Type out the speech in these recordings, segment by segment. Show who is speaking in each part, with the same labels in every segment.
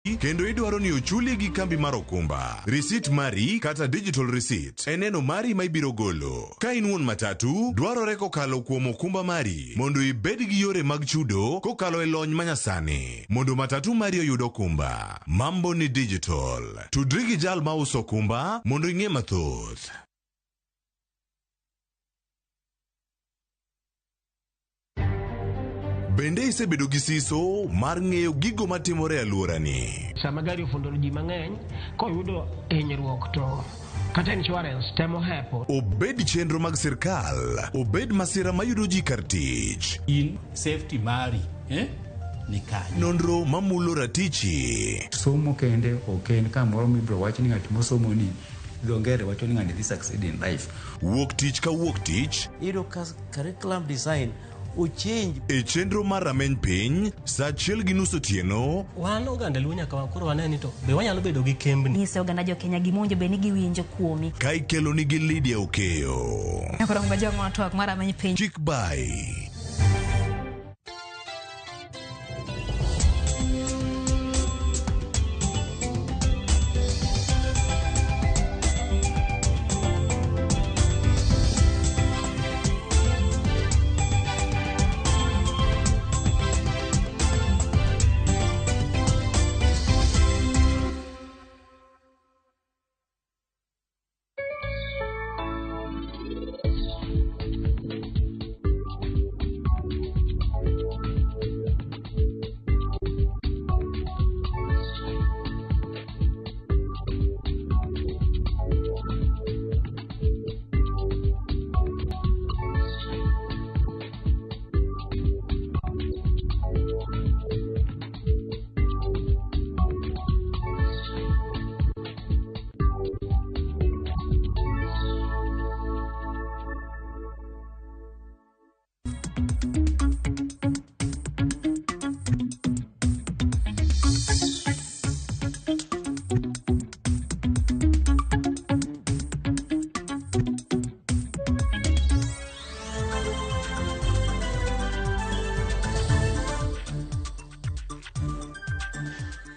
Speaker 1: Kendo idwaro ni ochuli gi kambi mar okumba. Risit mari kata digital receipt e neno mari ma ibiro golo. Ka in wuon matatu, dwarore kokalo kuom okumba mari mondo ibed gi yore mag chudo kokalo e lony manyasani mondo matatu mari oyud okumba. Mambo ni digital. Tudri gi jal ma uso okumba mondo ing'e mathoth. Bende isebedo gi siso mar ng'eyo gigo matimore e alworani?
Speaker 2: Sama gari ofundo ji mang'eny, koyudo hinyruok to kata insurance temo hepo.
Speaker 1: Obed chenro mag sirkal, obed masira mayudo ji kar tich.
Speaker 3: In safety mari eh, ni kanye?
Speaker 1: Nonro mamulo ratichi.
Speaker 4: Somo kende ok en kamoro mibiro wach ni ng'at mosomo ni dho ngere wacho ni ng'ani dhi succeed in life.
Speaker 1: Wuok tich ka wuok tich.
Speaker 5: Iyudo ka curriculum design ochange.
Speaker 1: E chenro mar rameny piny, saa achiel gi nus otieno.
Speaker 6: Wan oganda Luo nyaka koro wane ni to be wanyalo bedo gi kembni.
Speaker 7: Nyise oganda jo Kenya gima owinjo bed ni giwinjo kuomi.
Speaker 1: Ka ikeloni gi Lydia Okeyo.
Speaker 7: Koro ngojong'o twak mar rameny piny.
Speaker 1: Kik bai.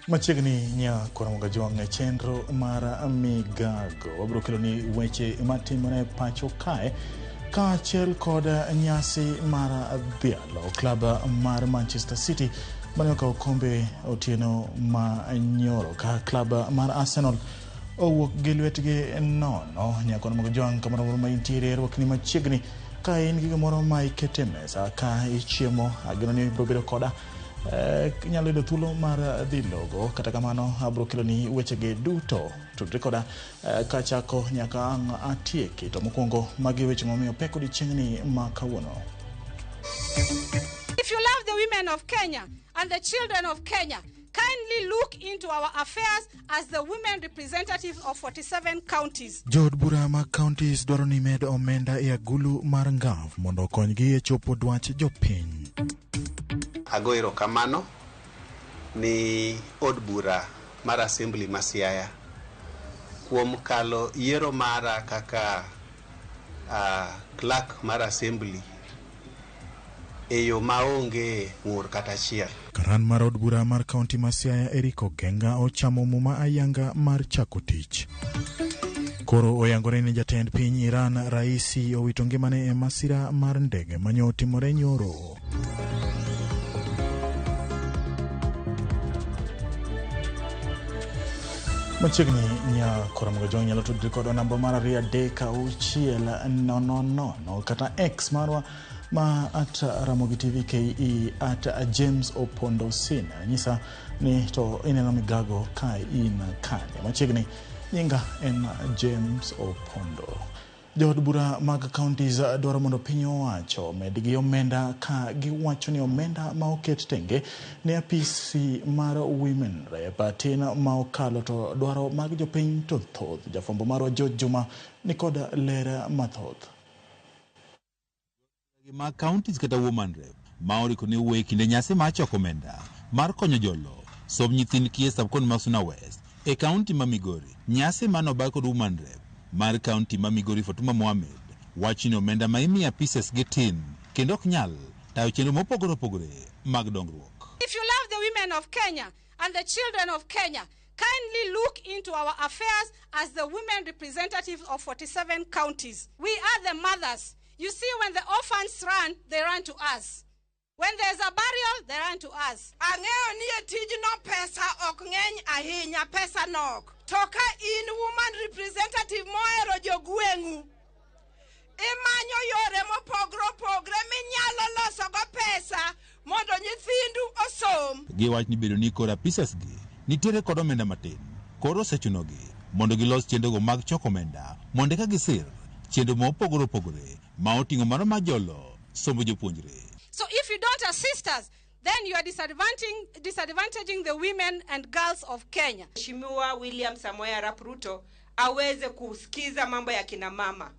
Speaker 8: Machiegni nya Koramoga Jwang' e chenro mar Migago. Wabiro kelo ni weche matimore pacho kae kaachiel kod nyasi mar dhialo klab mar Manchester City mane okawo kombe otieno ma nyoro ka klab mar Arsenal owuok gi lwetgi nono. Nyakon mag Jwang' kamoro amora ma intiere rwakni machiegni ka in gi gimoro ma ikete mesa ka ichiemo ageno ni ibiro bedo koda inyalo yudo thuolo mar dhi logo kata kamano abiro keloni wechegi duto tudri koda kachako nyaka ang' atieki to mokwongo magi weche momiyo pek odiechieng'ni ma kawuono.
Speaker 9: If you love the women of Kenya and the children of Kenya, kindly look into our affairs as the women representatives of 47 counties.
Speaker 8: Jood bura mag counties dwaro ni med omenda e agulu mar ngav mondo okonygi e chopo dwach jopiny.
Speaker 10: Ago erokamano ni od bura mar Assembly ma Siaya kuom kalo yiero mara kaka clerk mar Assembly e yo maonge ng'ur kata achiel.
Speaker 8: Karan mar od bura mar kaunti ma Siaya Eric Ogenga ochamo muma ayanga mar chako tich. Koro oyangore ni jatend piny Iran Raisi owito ngimane e masira mar ndege manyo otimore nyoro. Machiegni nya Koramogo Jong nyalo tudri kodwa namba mar 2 3 6 0 0 kata X marwa ma at Ramogi TV KE at James Opondo Sina. Nyisa ni to ineno migago ka in kanye. Machiegni nyinga en James Opondo. Jood bura mag counties dwaro mondo piny owacho omedgi omenda ka giwacho ni omenda ma oket tenge ne apisi mar Women Rep tin ma okalo to dwaro mag jopiny to thoth. Jafwambo marwa George Juma nikod ler mathoth.
Speaker 11: Mag counties kata woman rep ma oriko ne wuoyo e kinde nyasi mar choko omenda mar konyo jolo somb nyithind kiye sub-county ma Suna West e kaunti ma Migori. Nyasi mane obag kod woman rep mar kaunti ma Migori Fatuma Mohamed wacho ni omenda ma imiyo apises gi tin kendo ok nyal tayo chenro mopogore opogore mag dongruok.
Speaker 9: If you love the women of Kenya and the children of Kenya, kindly look into our affairs as the women representatives of 47 counties. We are the mothers. You see, when the orphans run, they run to us. When there's a burial, they run to us.
Speaker 12: Ang'eyo ni e tijno pesa ok ng'eny ahinya, pesa nok. To ka in woman representative mohero jogweng'u, imanyo yore mopogre opogre minyalo losogo pesa mondo nyithindu osom.
Speaker 11: Giwach ni bedo ni koro apisas gi nitiere kod omenda matin, koro osechunogi mondo gilos chenrogo mag choko omenda mondo eka gisir chenro mopogore opogore ma oting'o mano mar jolo sombo jopuonjre.
Speaker 9: So if you don't assist us, then you are disadvantaging the women and girls of Kenya.
Speaker 12: Mheshimiwa William Samoei Arap Ruto aweze kusikiza mambo ya kina mama,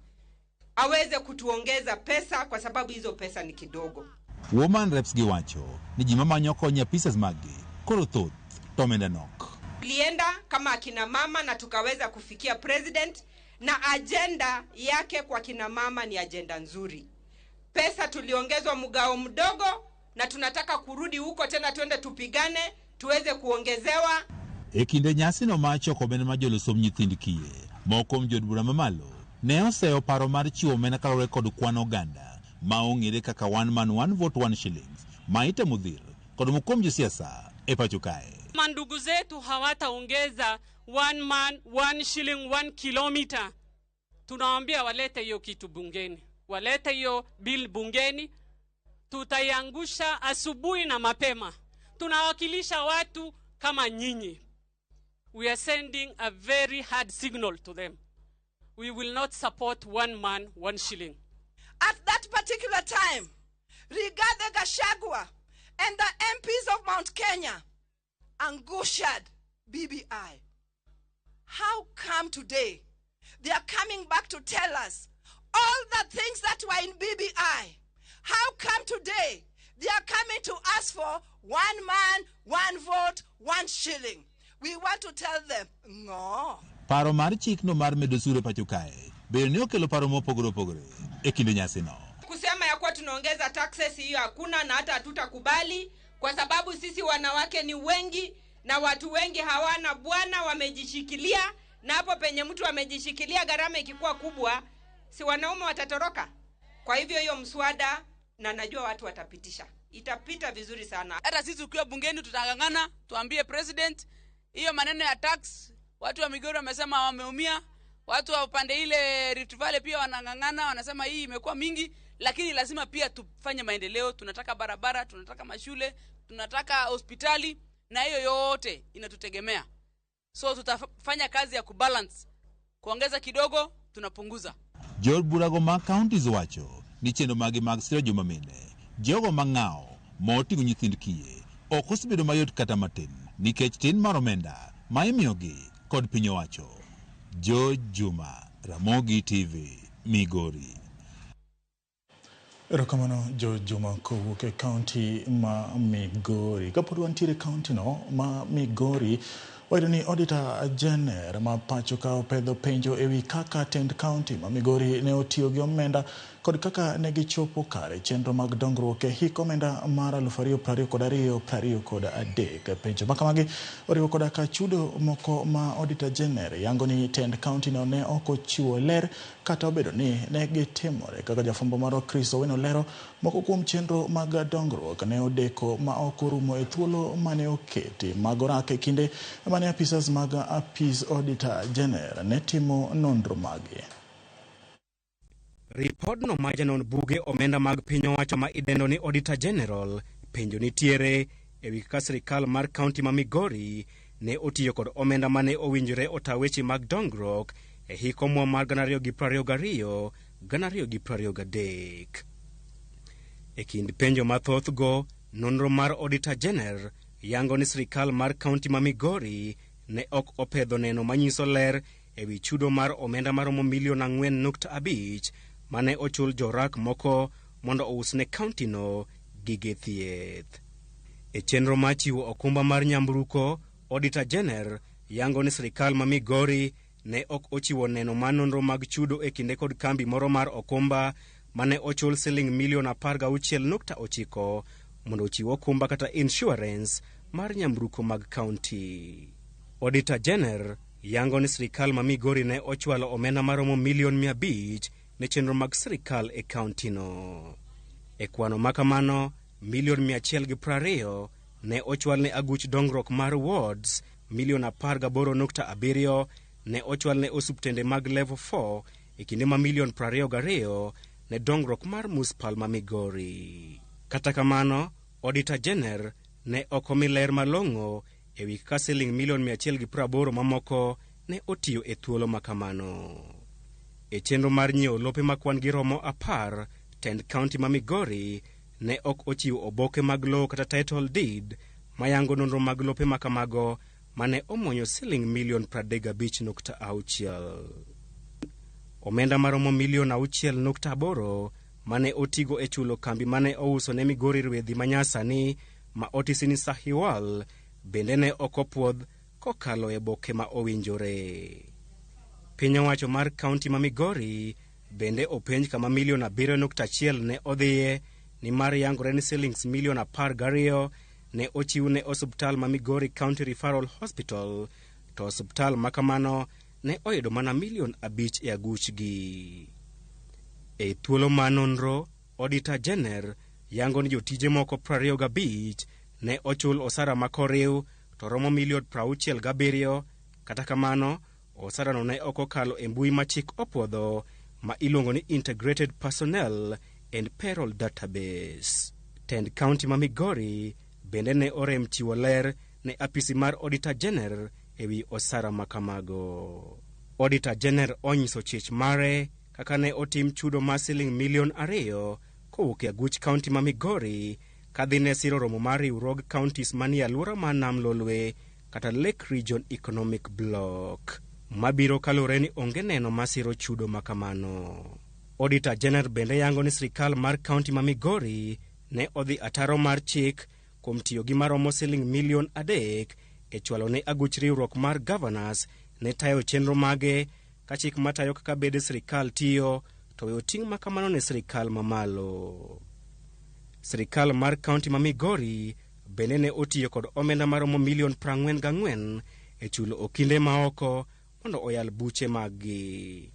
Speaker 12: aweze kutuongeza pesa kwa sababu hizo pesa ni kidogo.
Speaker 11: Woman reps giwacho ni ji mamanyo kony e apisas maggi koro thoth to omenda nok.
Speaker 12: Tulienda kama akina mama na tukaweza kufikia president, na agenda yake kwa kina mama ni agenda nzuri. Pesa tuliongezwa mgao mdogo na tunataka kurudi huko tena, tuende tupigane tuweze kuongezewa.
Speaker 11: E kinde nyasi no mar choko omenda mar jolo somb nyithind kiye, moko kuom jood bura mamalo ne oseyo paro mar chiwo omenda kaluwore kod kwan oganda ma ong'ere kaka one man one vote one shillings ma itemo dhir kod moko kuom josiasa e pacho kae.
Speaker 13: Mandugu zetu hawataongeza one man one shilling 1 kilometer. Tunawaambia walete hiyo kitu bungeni, walete hiyo bill bungeni, tutaiangusha asubuhi na mapema. Tunawakilisha watu kama nyinyi. We are sending a very hard signal to them. We will not support one man, one shilling.
Speaker 12: At that particular time, Rigathi Gachagua and the MPs of Mount Kenya angushed BBI. How come today they are coming back to tell us all the things that were in BBI? How come today they are coming to ask for one man, one vote, one shilling? We want to tell them, no.
Speaker 11: Paro mar chikno mar medo osuru e pacho kae bende ne okelo paro mopogore opogore e kinde nyasino.
Speaker 12: Kusema ya kuwa tunaongeza taxes, hiyo hakuna na hata hatutakubali, kwa sababu sisi wanawake ni wengi na watu wengi hawana bwana, wamejishikilia, na hapo penye mtu amejishikilia, gharama ikikuwa kubwa, si wanaume watatoroka? Kwa hivyo hiyo mswada, na najua watu watapitisha, itapita vizuri sana.
Speaker 14: Hata sisi ukiwa bungeni tutang'ang'ana, tuambie president hiyo maneno ya tax. Watu wa Migori wamesema wameumia, watu wa upande ile Rift Valley pia wanang'ang'ana, wanasema hii imekuwa mingi, lakini lazima pia tufanye maendeleo. Tunataka barabara, tunataka mashule, tunataka hospitali, na hiyo yote inatutegemea. So tutafanya kazi ya kubalance, kuongeza kidogo, tunapunguza.
Speaker 11: Jood burago mag counties wacho ni chenro magi mag siro joma mine, jogo mang'awo moting'o nyithind kiye ok osebedo mayot kata matin nikech tin mar omenda ma imiyogi kod piny owacho. George Juma, Ramogi TV, Migori.
Speaker 8: Erokamano Jo Juma kowuok e kaunti ma Migori. Kapod wantiere e kaunti no ma Migori, wayudo ni Auditor General ma pacho ka opedho penjo ewi kaka tend kaunti ma Migori ne otiyo gi omenda kod kaka ne gichopo kare chenro mag dongruok e hik omenda mar 2022-2023. Penjo makamagi oriwo koda ka chudo moko ma Auditor General yango ni tend kaunti no ne ok ochiwo ler kata obedo ni ne gitimore. Kaka jafwambo marwa Chris Owino lero, moko kuom chenro mag dongruok ne odeko ma ok orumo e thuolo mane oketi mag orak e kinde mane apisas mag apis Auditor General ne timo nonro magi.
Speaker 15: Ripodno ma janon buge omenda mag piny owacho ma idendo ni Auditor General penjo nitiere ewi kaka sirikal mar kaunti ma Migori ne otiyo kod omenda mane owinjore ota weche mag dongruok e hik omwom mar 2022 2023. E kind penjo mathoth go, nonro mar Auditor General yango ni sirikal mar kaunti ma Migori ne ok opedho neno manyiso ler ewi chudo mar omenda maromo milion 4.5 mane ochul jorak moko mondo ousne kauntino gige thieth. E chenro mar chiwo okumba mar nyamburko, Auditor General yango ni sirikal ma Migori ne ok ochiwo neno mar nonro mag chudo e kinde kod kambi moro mar okumba mane ochul siling milion 16.9 mondo ochiw okumba kata insurance. mar nyamburko mag kaunti. Auditor General yango ni sirikal ma Migori ne ochwalo omenda maromo milion 500 ne chenro mag sirikal e kauntino. E kwano ma kamano, milion 120 ne ochwal ne aguch dongruok mar wards, milion 18.7 ne ochwal ne osuptende mag level 4 e kinde ma milion 22 ne dongruok mar municipal ma Migori. Kata kamano, Auditor General ne ok omi ler malong'o e wi kaka siling milion 180 mamoko ne otiyo e thuolo ma kamano. E chenro mar nyiewo lope ma kwan gi romo 10, tend kaunti ma Migori ne ok ochiwo oboke mag lowo kata title deed mayango nonro mag lope ma kamago mane omonyo siling milion 35.6. Omenda maromo milion 6.8 mane otigo e chulo kambi mane ouso ne Migori rwedhi manyasani ma otisi ni Sahiwal bende ne ok opuodh kokalo e boke ma owinjore. Piny owacho mar kaunti ma Migori bende openj kama milion 7.1 ne odhiye nimar yangore ni silings milion 12 ne ochiw ne osuptal ma Migori County Referral Hospital, to osuptal ma kamano ne oyudo mana milion 5 e aguchgi. E thuolo ma nonro, Auditor General yango ni jotije moko 25 ne ochul osara ma koriw to romo milion 67. Kata kamano, osarano ne ok okalo e mbui ma chik opuodho ma iluongo ni Integrated Personnel and Payroll Database. Tend kaunti ma Migori bende ne orem chiwo ler ne apisi mar Auditor General e wi osara ma kamago. Auditor General onyiso chich mare kaka ne otim chudo mar siling milion 2 kowuok e aguch kaunti ma Migori kadhi ne siro romo mar riwruog counties manie alwora mar Nam Lolwe kata Lake Region Economic Bloc, mabiro kaluwore ni onge neno masiro chudo ma kamano. Auditor General bende yango ni sirikal mar kaunti ma Migori ne odhi ataro mar chik kuom tiyo gi maromo siling milion 3 e chwalo ne aguch riwruok mar governors ne tayo chenro mage ka chik matayo kaka bede sirikal tiyo to weyo ting' ma kamano ne sirikal mamalo. Sirikal mar kaunti ma Migori bende ne otiyo kod omenda maromo milion 44 e chulo okinde maoko mondo oyal buche maggi.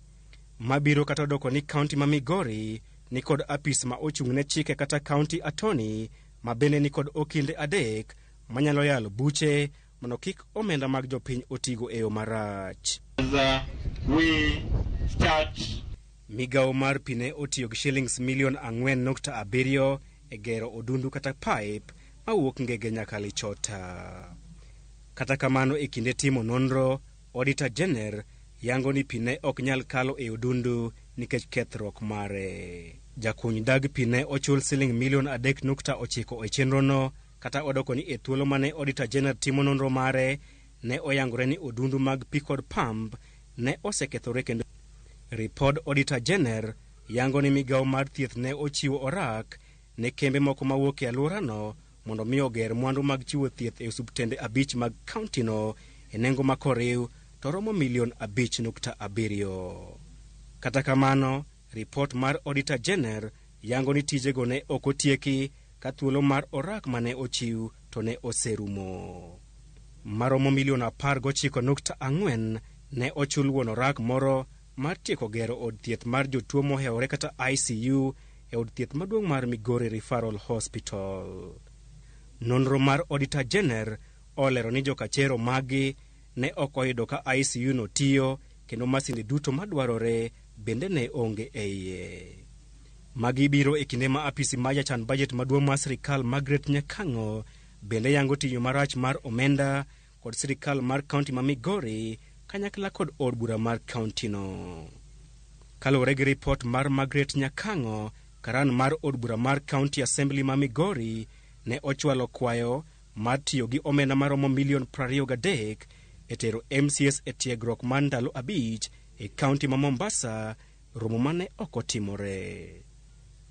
Speaker 15: Mabiro kata odoko ni kaunti ma Migori ni kod apis ma ochung' ne chike kata county attorney ma bende ni kod okinde 3 manyalo yalo buche mondo kik omenda mag jopiny otigo e yo marach. Migawo mar pi ne otiyo gi shillings milion 4.7 e gero odundu kata pipe mawuok Ngege nyaka Lichota. Kata kamano, e kinde timo nonro, Auditor General yango ni pi ne ok nyal kalo e odundu nikech kethruok mare. Jakuny dag pi ne ochul siling milion 3.9 e chenrono, kata odoko ni e thuolo mane Auditor General timo nonro mare ne oyangore ni odundu mag pi kod pump ne osekethore kendo. Ripod Auditor General yango ni migawo mar thieth ne ochiwo orak ne kembe moko mawuok e alworano mondo mi oger mwandu mag chiwo thieth e osuptende 5 mag kauntino e nengo ma koriw to romo milion 5.7. Kata kamano, ripot mar Auditor General yango ni tijego ne ok otieki ka thuolo mar orak mane ochiw to ne oserumo. Maromo milion 19.4 ne ochul wuon orak moro mar tieko gero od thieth mar jotuo mohewore kata ICU e od thieth maduong' mar Migori Referral Hospital. Nonro mar Auditor General olero ni jokachero magi ne ok oyudo ka ICU no tiyo kendo masinde duto madwarore bende ne onge e iye. Magi biro e kinde ma apisi mar jachan bajet maduong' mar sirikal Margaret Nyakang'o bende yango tiyo marach mar omenda kod sirikal mar kaunti ma Migori kanyakla kod od bura mar kauntino. Kaluwore gi ripot mar Margaret Nyakang'o, karan mar od bura mar County Assembly ma Migori ne ochwalo kwayo mar tiyo gi omenda maromo milion 23 e tero MCS e tiegruok mar ndalo 5 e kaunti ma Mombasa, romo mane ok otimore.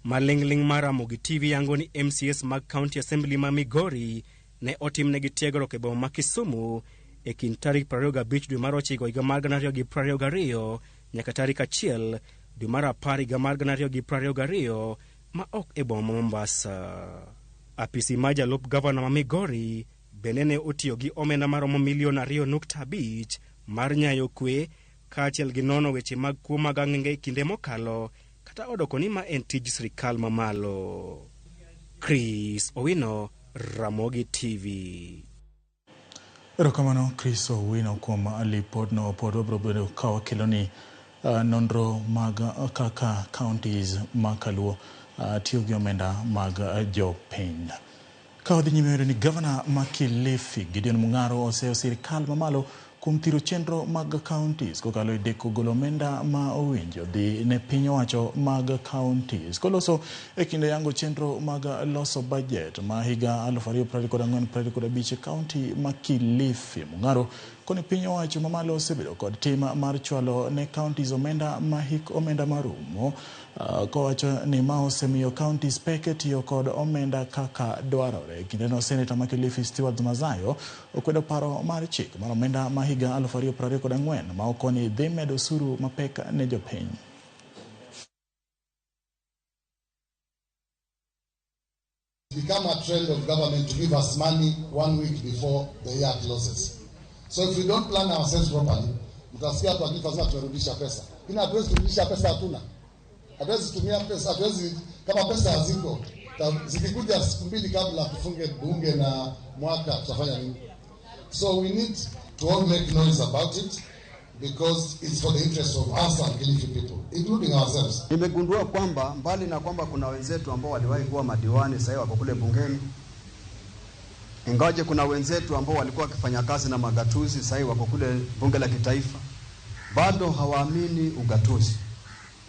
Speaker 15: Maling'ling' mar Ramogi TV yango ni MCS mag County Assembly ma Migori ne otimnegi tiegruok e boma ma Kisumu e kind tarik 25 dwe mar 9 higa mar 2022 nyaka tarik 1 dwe mar 10 higa mar 2022 ma ok e boma ma Mombasa. Apisi mar jalup gavana ma Migori bende ne otiyo gi omenda maromo milion 2.5 mar nyayo kwe kaachiel gi nono weche mag kuo mag ang'enge e kinde mokalo kata odoko ni ma en tij sirikal mamalo. Chris Owino, Ramogi TV.
Speaker 8: Erokamano Chris Owino kuom lipodno. Pod wabiro bedo ka wakelo ni nonro mag kaka counties ma kaluo tiyo gi omenda mag jopiny. Ka wadhi nyime yudo ni gavana ma Kilifi Gideon Mung'aro oseyo sirikal mamalo kuom thiro chenro mag counties kokalo e deko golo omenda ma owinjo dhi ne piny owacho mag counties. Koloso e kinde yango chenro mag loso budget ma higa 2024-2025 e county ma Kilifi, Mung'aro koni piny owacho mamalo osebedo kod tim mar chwalo ne counties omenda ma hik omenda marumo, kowacho ni ma osemiyo counties pek tiyo kod omenda kaka dwarore. Kindeno seneta ma Kilifi Stewart Mazayo okwedo paro mar chik mar omenda ma higa 2024 ma okoni dhi medo osuru mapek ne jopiny.
Speaker 16: Become a trend of government to give us money 1 week before the year closes. So if we don't plan ourselves properly, mtasikia watu wakifa sasa tumerudisha pesa. Lakini hatuwezi kurudisha pesa, hatuna. Hatuwezi tumia pesa, hatuwezi, kama pesa haziko, zikikuja siku mbili kabla tufunge bunge na mwaka tutafanya nini? So we need to all make noise about it because it's for the interest of us and Kilifi people, including ourselves.
Speaker 17: Nimegundua kwamba mbali na kwamba kuna wenzetu ambao waliwahi kuwa madiwani sasa wako kule bungeni, ingawaje kuna wenzetu ambao walikuwa wakifanya kazi na magatuzi sasa wako kule bunge la kitaifa, bado hawaamini ugatuzi,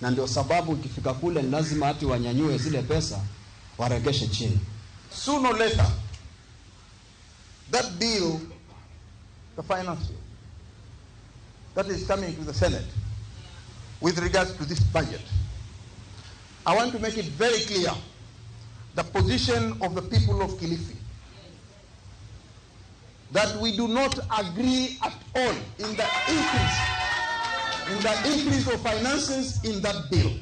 Speaker 17: na ndio sababu ikifika kule ni lazima hati wanyanyue zile pesa waregeshe chini.
Speaker 18: Sooner or later, that bill, the finance bill, that is coming to the Senate with regards to this budget, I want to make it very clear the position of the people of Kilifi, that we do not agree at all in the increase of finances in that bill.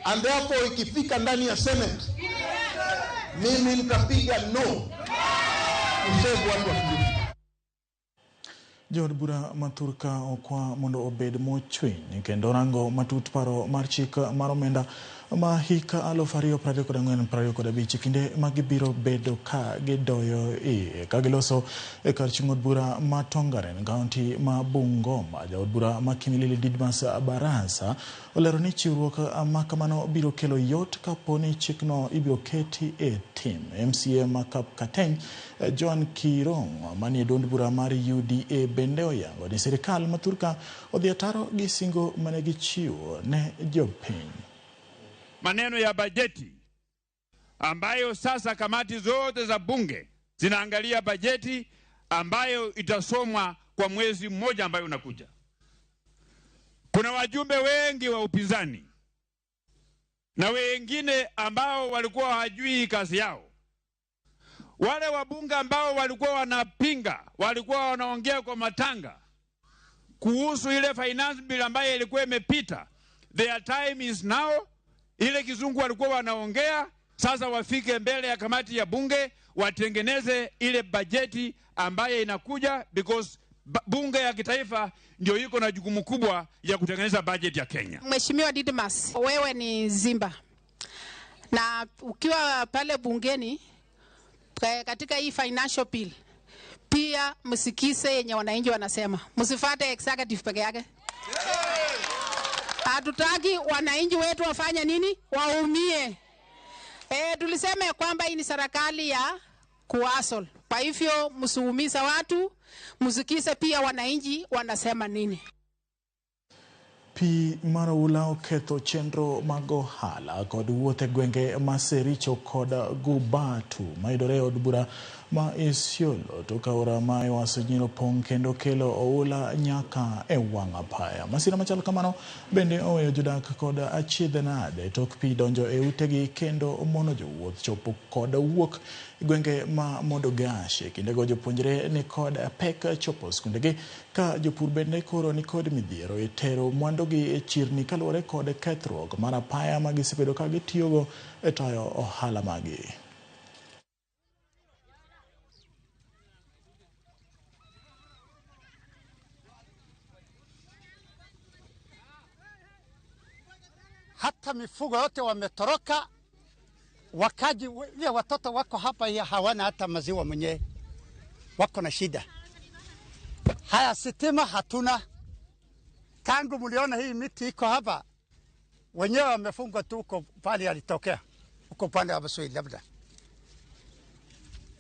Speaker 18: And therefore, ikifika ndani ya Senate, mimi nitapiga no to save watu wa Kilifi.
Speaker 8: Jood bura ma Turka okwa mondo obed mochwiny kendo rango matut paro mar chik mar omenda ma hika 2024-2025 kinde ma gibiro bedo ka gidoyo iye ka giloso e kar chung' od bura ma Tongaren, kaunti ma Bungoma. Jaod bura ma Kimilili Didmas Barasa olero ni chiwruok ma kamano biro kelo yot kapo ni chikno ibiro keti e tim. MCA ma Kapkateng Joan Kirong manie duond bura mar UDA bende oyango ni sirikal ma Turka odhi ataro gi singo mane gichiwo ne jopiny.
Speaker 19: Maneno ya bajeti ambayo sasa kamati zote za bunge zinaangalia bajeti ambayo itasomwa kwa mwezi mmoja ambayo unakuja. Kuna wajumbe wengi wa upinzani na wengine ambao walikuwa hawajui kazi yao. Wale wabunge ambao walikuwa wanapinga, walikuwa wanaongea kwa matanga kuhusu ile finance bill ambayo ilikuwa imepita. Their time is now. Ile kizungu walikuwa wanaongea, sasa wafike mbele ya kamati ya bunge watengeneze ile bajeti ambayo inakuja, because bunge ya kitaifa ndio iko na jukumu kubwa ya kutengeneza bajeti ya Kenya.
Speaker 9: Mheshimiwa Didmas, wewe ni Zimba, na ukiwa pale bungeni katika hii financial bill pia msikize yenye wananchi wanasema, msifuate executive peke yake. Hatutaki wananchi wetu wafanye nini? Waumie. Tulisema kwamba hii ni serikali ya kuasol. Kwa hivyo msiumize watu, msikize pia wananchi wanasema nini.
Speaker 8: Pi mar oula oketho chenro mag ohala kod wuoth e gwenge ma Sericho kod Gubatu mayudore e od bura ma Isiolo to ka aora ma Ewaso Nyiro pong' kendo kelo oula nyaka e wang' apaya. Masira machalo kamano bende oweyo jodak kod achiedh nade tok pi donjo e utegi kendo mono jowuoth chopo kod wuok e gwenge ma Modogash. E kindego jopuonjre ni kod pek chopo skundegi ka jopur bende koro ni kod midhiero e tero mwandugi e chirni kaluwore kod kethruok mar apaya ma gisebedo ka gitiyogo e tayo ohala maggi.
Speaker 20: Hata mifugo yote wametoroka, wakaji ile watoto wako hapa ya hawana hata maziwa mwenyewe, wako na shida. Haya, sitima hatuna. Tangu mliona hii miti iko hapa, wenyewe wamefungwa tu huko pale alitokea huko pande wa Basui labda.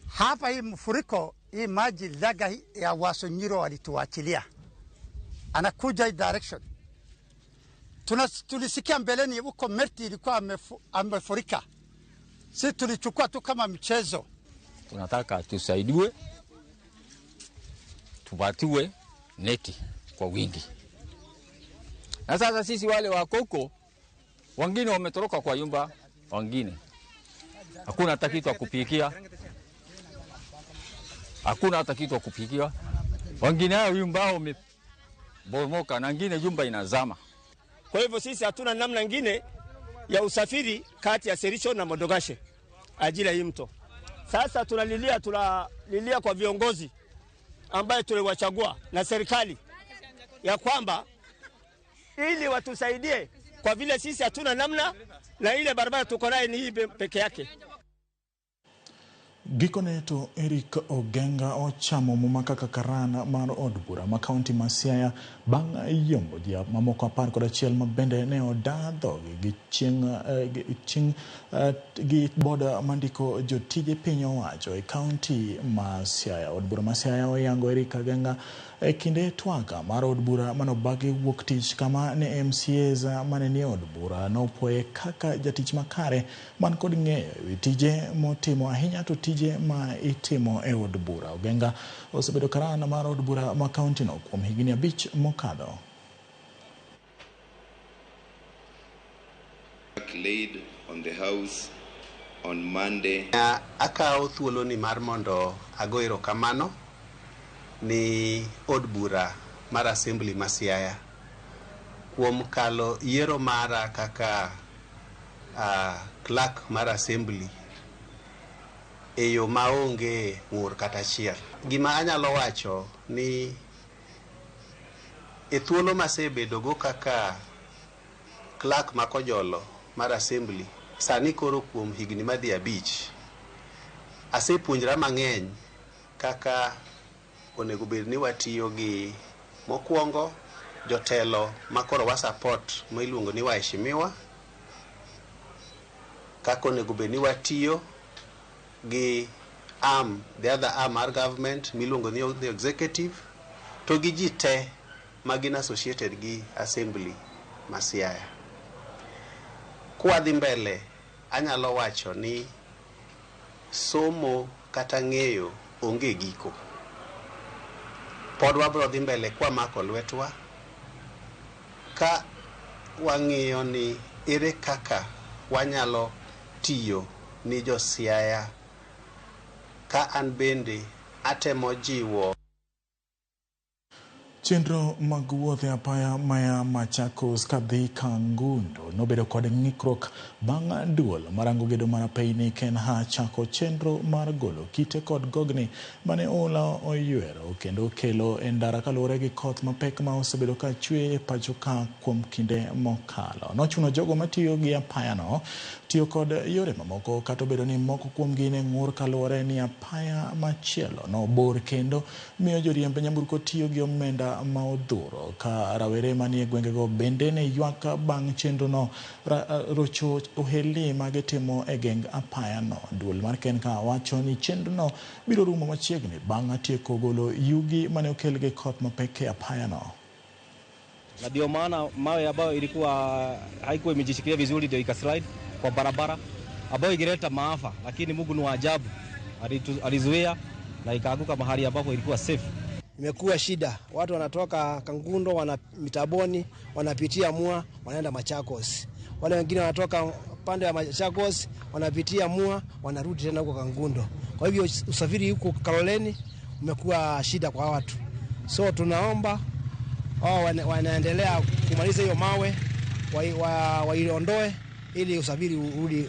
Speaker 20: Hapa hii mfuriko hii maji laga ya Wasonyiro walituachilia, anakuja hii direction. Tulisikia mbeleni huko Merti ilikuwa amefurika, si tulichukua tu kama mchezo.
Speaker 21: Tunataka tusaidiwe, tupatiwe neti kwa wingi. Na sasa sisi wale wa koko wengine wametoroka kwa nyumba, wengine hakuna hata kitu ya kupikia, hakuna hata kitu ya kupikia. Wengine hao nyumba yao imebomoka na wengine nyumba inazama.
Speaker 22: Kwa hivyo sisi hatuna namna nyingine ya usafiri kati ya Sericho na Modogashe ajili ya hii mto. Sasa tunalilia kwa viongozi ambaye tuliwachagua na serikali ya kwamba ili watusaidie, kwa vile sisi hatuna namna na ile barabara tuko nayo ni hii peke yake.
Speaker 8: Gikone to Eric Ogenga ochamo muma kaka karan mar od bura ma kaunti ma Siaya bang' yombo ji mamoko 11 ma bende ne oda dhogi gi chieng' gi boda mandiko jotije piny owacho e kaunti ma Siaya. Od bura ma Siaya oyango Eric Ogenga e kinde twaka mar od bura manobagi wuok tich kama ne MCAs mane nie od bura nopuoye kaka jatich makare man kod ng'eyo ewi tije motimo ahinya to tije ma itimo e od bura. Ogenga osebedo karan mar od bura ma kaunti no kuom higni 5 mokadho.
Speaker 23: Laid on the house on Monday.
Speaker 10: Akawo thuoloni mar mondo ago erokamano ni od bura mar Assembly ma Siaya kuom kalo yiero mara kaka clerk mar Assembly e yo maonge ng'ur kata achiel. Gima anyalo wacho ni e thuolo masebedogo kaka clerk ma Kojolo mar Assembly sani koro kuom higni madhi 5 asepuonjra mang'eny kaka onego bed ni watiyo gi mokwongo jotelo makoro wa support ma iluongo ni waheshimiwa, kaka onego bed ni watiyo gi arm, the other arm mar government miluongo ni the executive, to gi ji te magin associated gi Assembly ma Siaya. Kwadhi mbele, anyalo wacho ni somo kata ng'eyo onge giko. Pod wabro dhi mbele kwa mako lwetwa ka wang'iyo ni ere kaka wanyalo tiyo ni jo Siaya, ka an bende atemo jiwo.
Speaker 8: Chenro mag wuoth e apaya maya Machakos kadhi Kangundo nobedo kod ng'ikruok bang' duol marango gedo mar apeyni Kenha chako chenro mar golo kite kod gogni mane oula oywero kendo kelo e ndara kaluwore gi koth mapek ma osebedo ka chwe e pacho ka kuom kinde mokalo. Nochuno jogo matiyo gi apayano tiyo kod yore mamoko kata obedo ni moko kuomgi ne ng'ur kaluwore ni apaya machielo nobor kendo miyo joriemb nyamburko tiyo gi omenda ma odhuro ka rawere manie gwengego bende ne ywak bang' chenrono rocho ohelni magitimo e geng apayano. Duol mar Kenha wacho ni chenrono biro rumo machiegni bang' tieko golo yugi mane okel gi koth mapek e apayano.
Speaker 24: Na ndio maana mawe ambayo ilikuwa haikuwa imejishikilia vizuri ndio ikaslide kwa barabara ambayo ingeleta maafa, lakini Mungu ni wa ajabu, alizuia na ikaanguka mahali ambapo ilikuwa safe.
Speaker 25: Imekuwa shida, watu wanatoka Kangundo, wana Mitaboni, wanapitia Mua, wanaenda Machakos. Wale wengine wanatoka pande ya Machakos, wanapitia Mua, wanarudi tena huko Kangundo. Kwa hivyo usafiri huko Kaloleni umekuwa shida kwa watu. So tunaomba wao wanaendelea kumaliza hiyo mawe, waiondoe ili usafiri urudi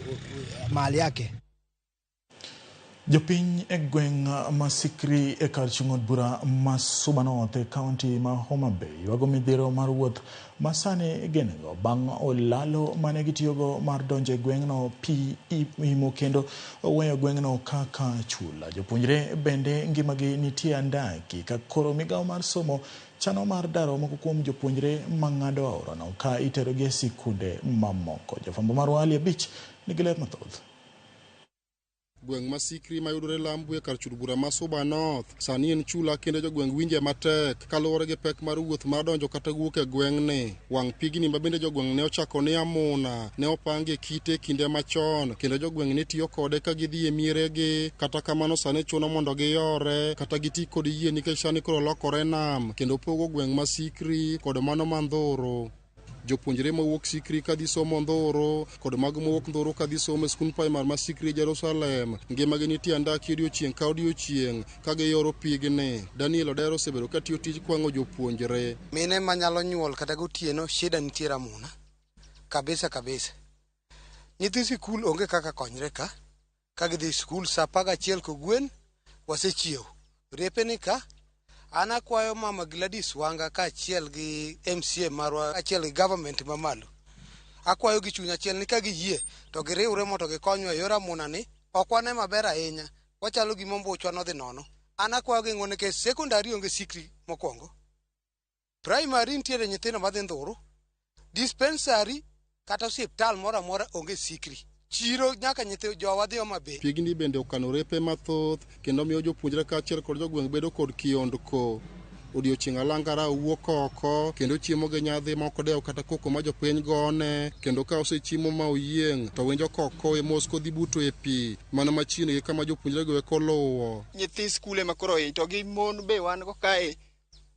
Speaker 25: mahali yake.
Speaker 8: Jopiny e gweng' ma Sikri e kar chung' od bura ma Suba North e kaunti ma Homa Bay ywago midhiero mar wuoth ma sani gin-go bang' olalo mane gitiyogo mar donjo e gweng'no pi imo kendo oweyo gweng'no kaka chula. Jopuonjre bende ngimagi nitie andaki ka koro migawo mar somo chano mar daro moko kuom jopuonjre mang'ado aorano ka iterogi e sikunde mamoko. Jafwambo marwa Ali Abich nigi ler mathoth.
Speaker 2: Gweng' ma Sikri mayudore Lambu e kar chud bura ma Suba North sani en chula kendo jogweng' winje matek kaluwore gi pek mar wuoth mar donjo kata wuok e gweng'ni. Wang' pigni ma bende jogweng' ne ochako ni Amuna ne opangi e kite kinde machon kendo jogweng' ne tiyo kode ka gidhi e mieregi. Kata kamano sani chuno mondo giyore kata giti kod yie nikech sani koro lokore nam kendo pogo gweng' ma Sikri kod mano ma Ndhuru. Jopuonjre mawuok Sikri kadhi somo Ndhuru kod mago mawuok Ndhuru kadhi somo e skund primar ma Sikri Jerusalem ngimagi nitie andaki odiochieng' ka odiochieng' ka giyoro pigni. Daniel Odero osebedo katiyo tij kwang'o jopuonjre.
Speaker 3: Mine manyalo nyuol kata gotieno shida nitie Ramuna kabisa kabisa. Nyithi sikul onge kaka konyre ka ka gidhi sikul saa 11 kogwen wasechiew. Repe ni ka an akwayo Mama Gladys Wanga kaachiel gi MCA marwa kaachiel gi government mamalo. Akwayo gi chuny achiel ni ka giyie to giriwre mondo gikonywa e yor amuna ni ok wane maber ahinya. Wachalo gima ombuchwa nodhi nono. An akwayo gi ng'uono nikech sekondari onge Sikri mokwongo. Primary nitiere nyithindo madhi Ndhuru. Dispensary kata osiptal moro amora onge Sikri. Chiro nyaka nyithi jowa dhi Homa Bay.
Speaker 2: Pigni bende okano repe mathoth kendo miyo jopuonjre kaachiel kod jogweng' bedo kod kiondko. Odiochieng' alanga rawo wuok oko kendo chiemo gi nyadhi ma ok odewo kata koko ma jopiny gone kendo ka osechiemo ma oyieng' to winjo kokowe mos kodhi buto e pi mana machiegni gi kama jopuonjre go eko luwo.
Speaker 4: Nyithi skul ema koro to gi mon be wan go kae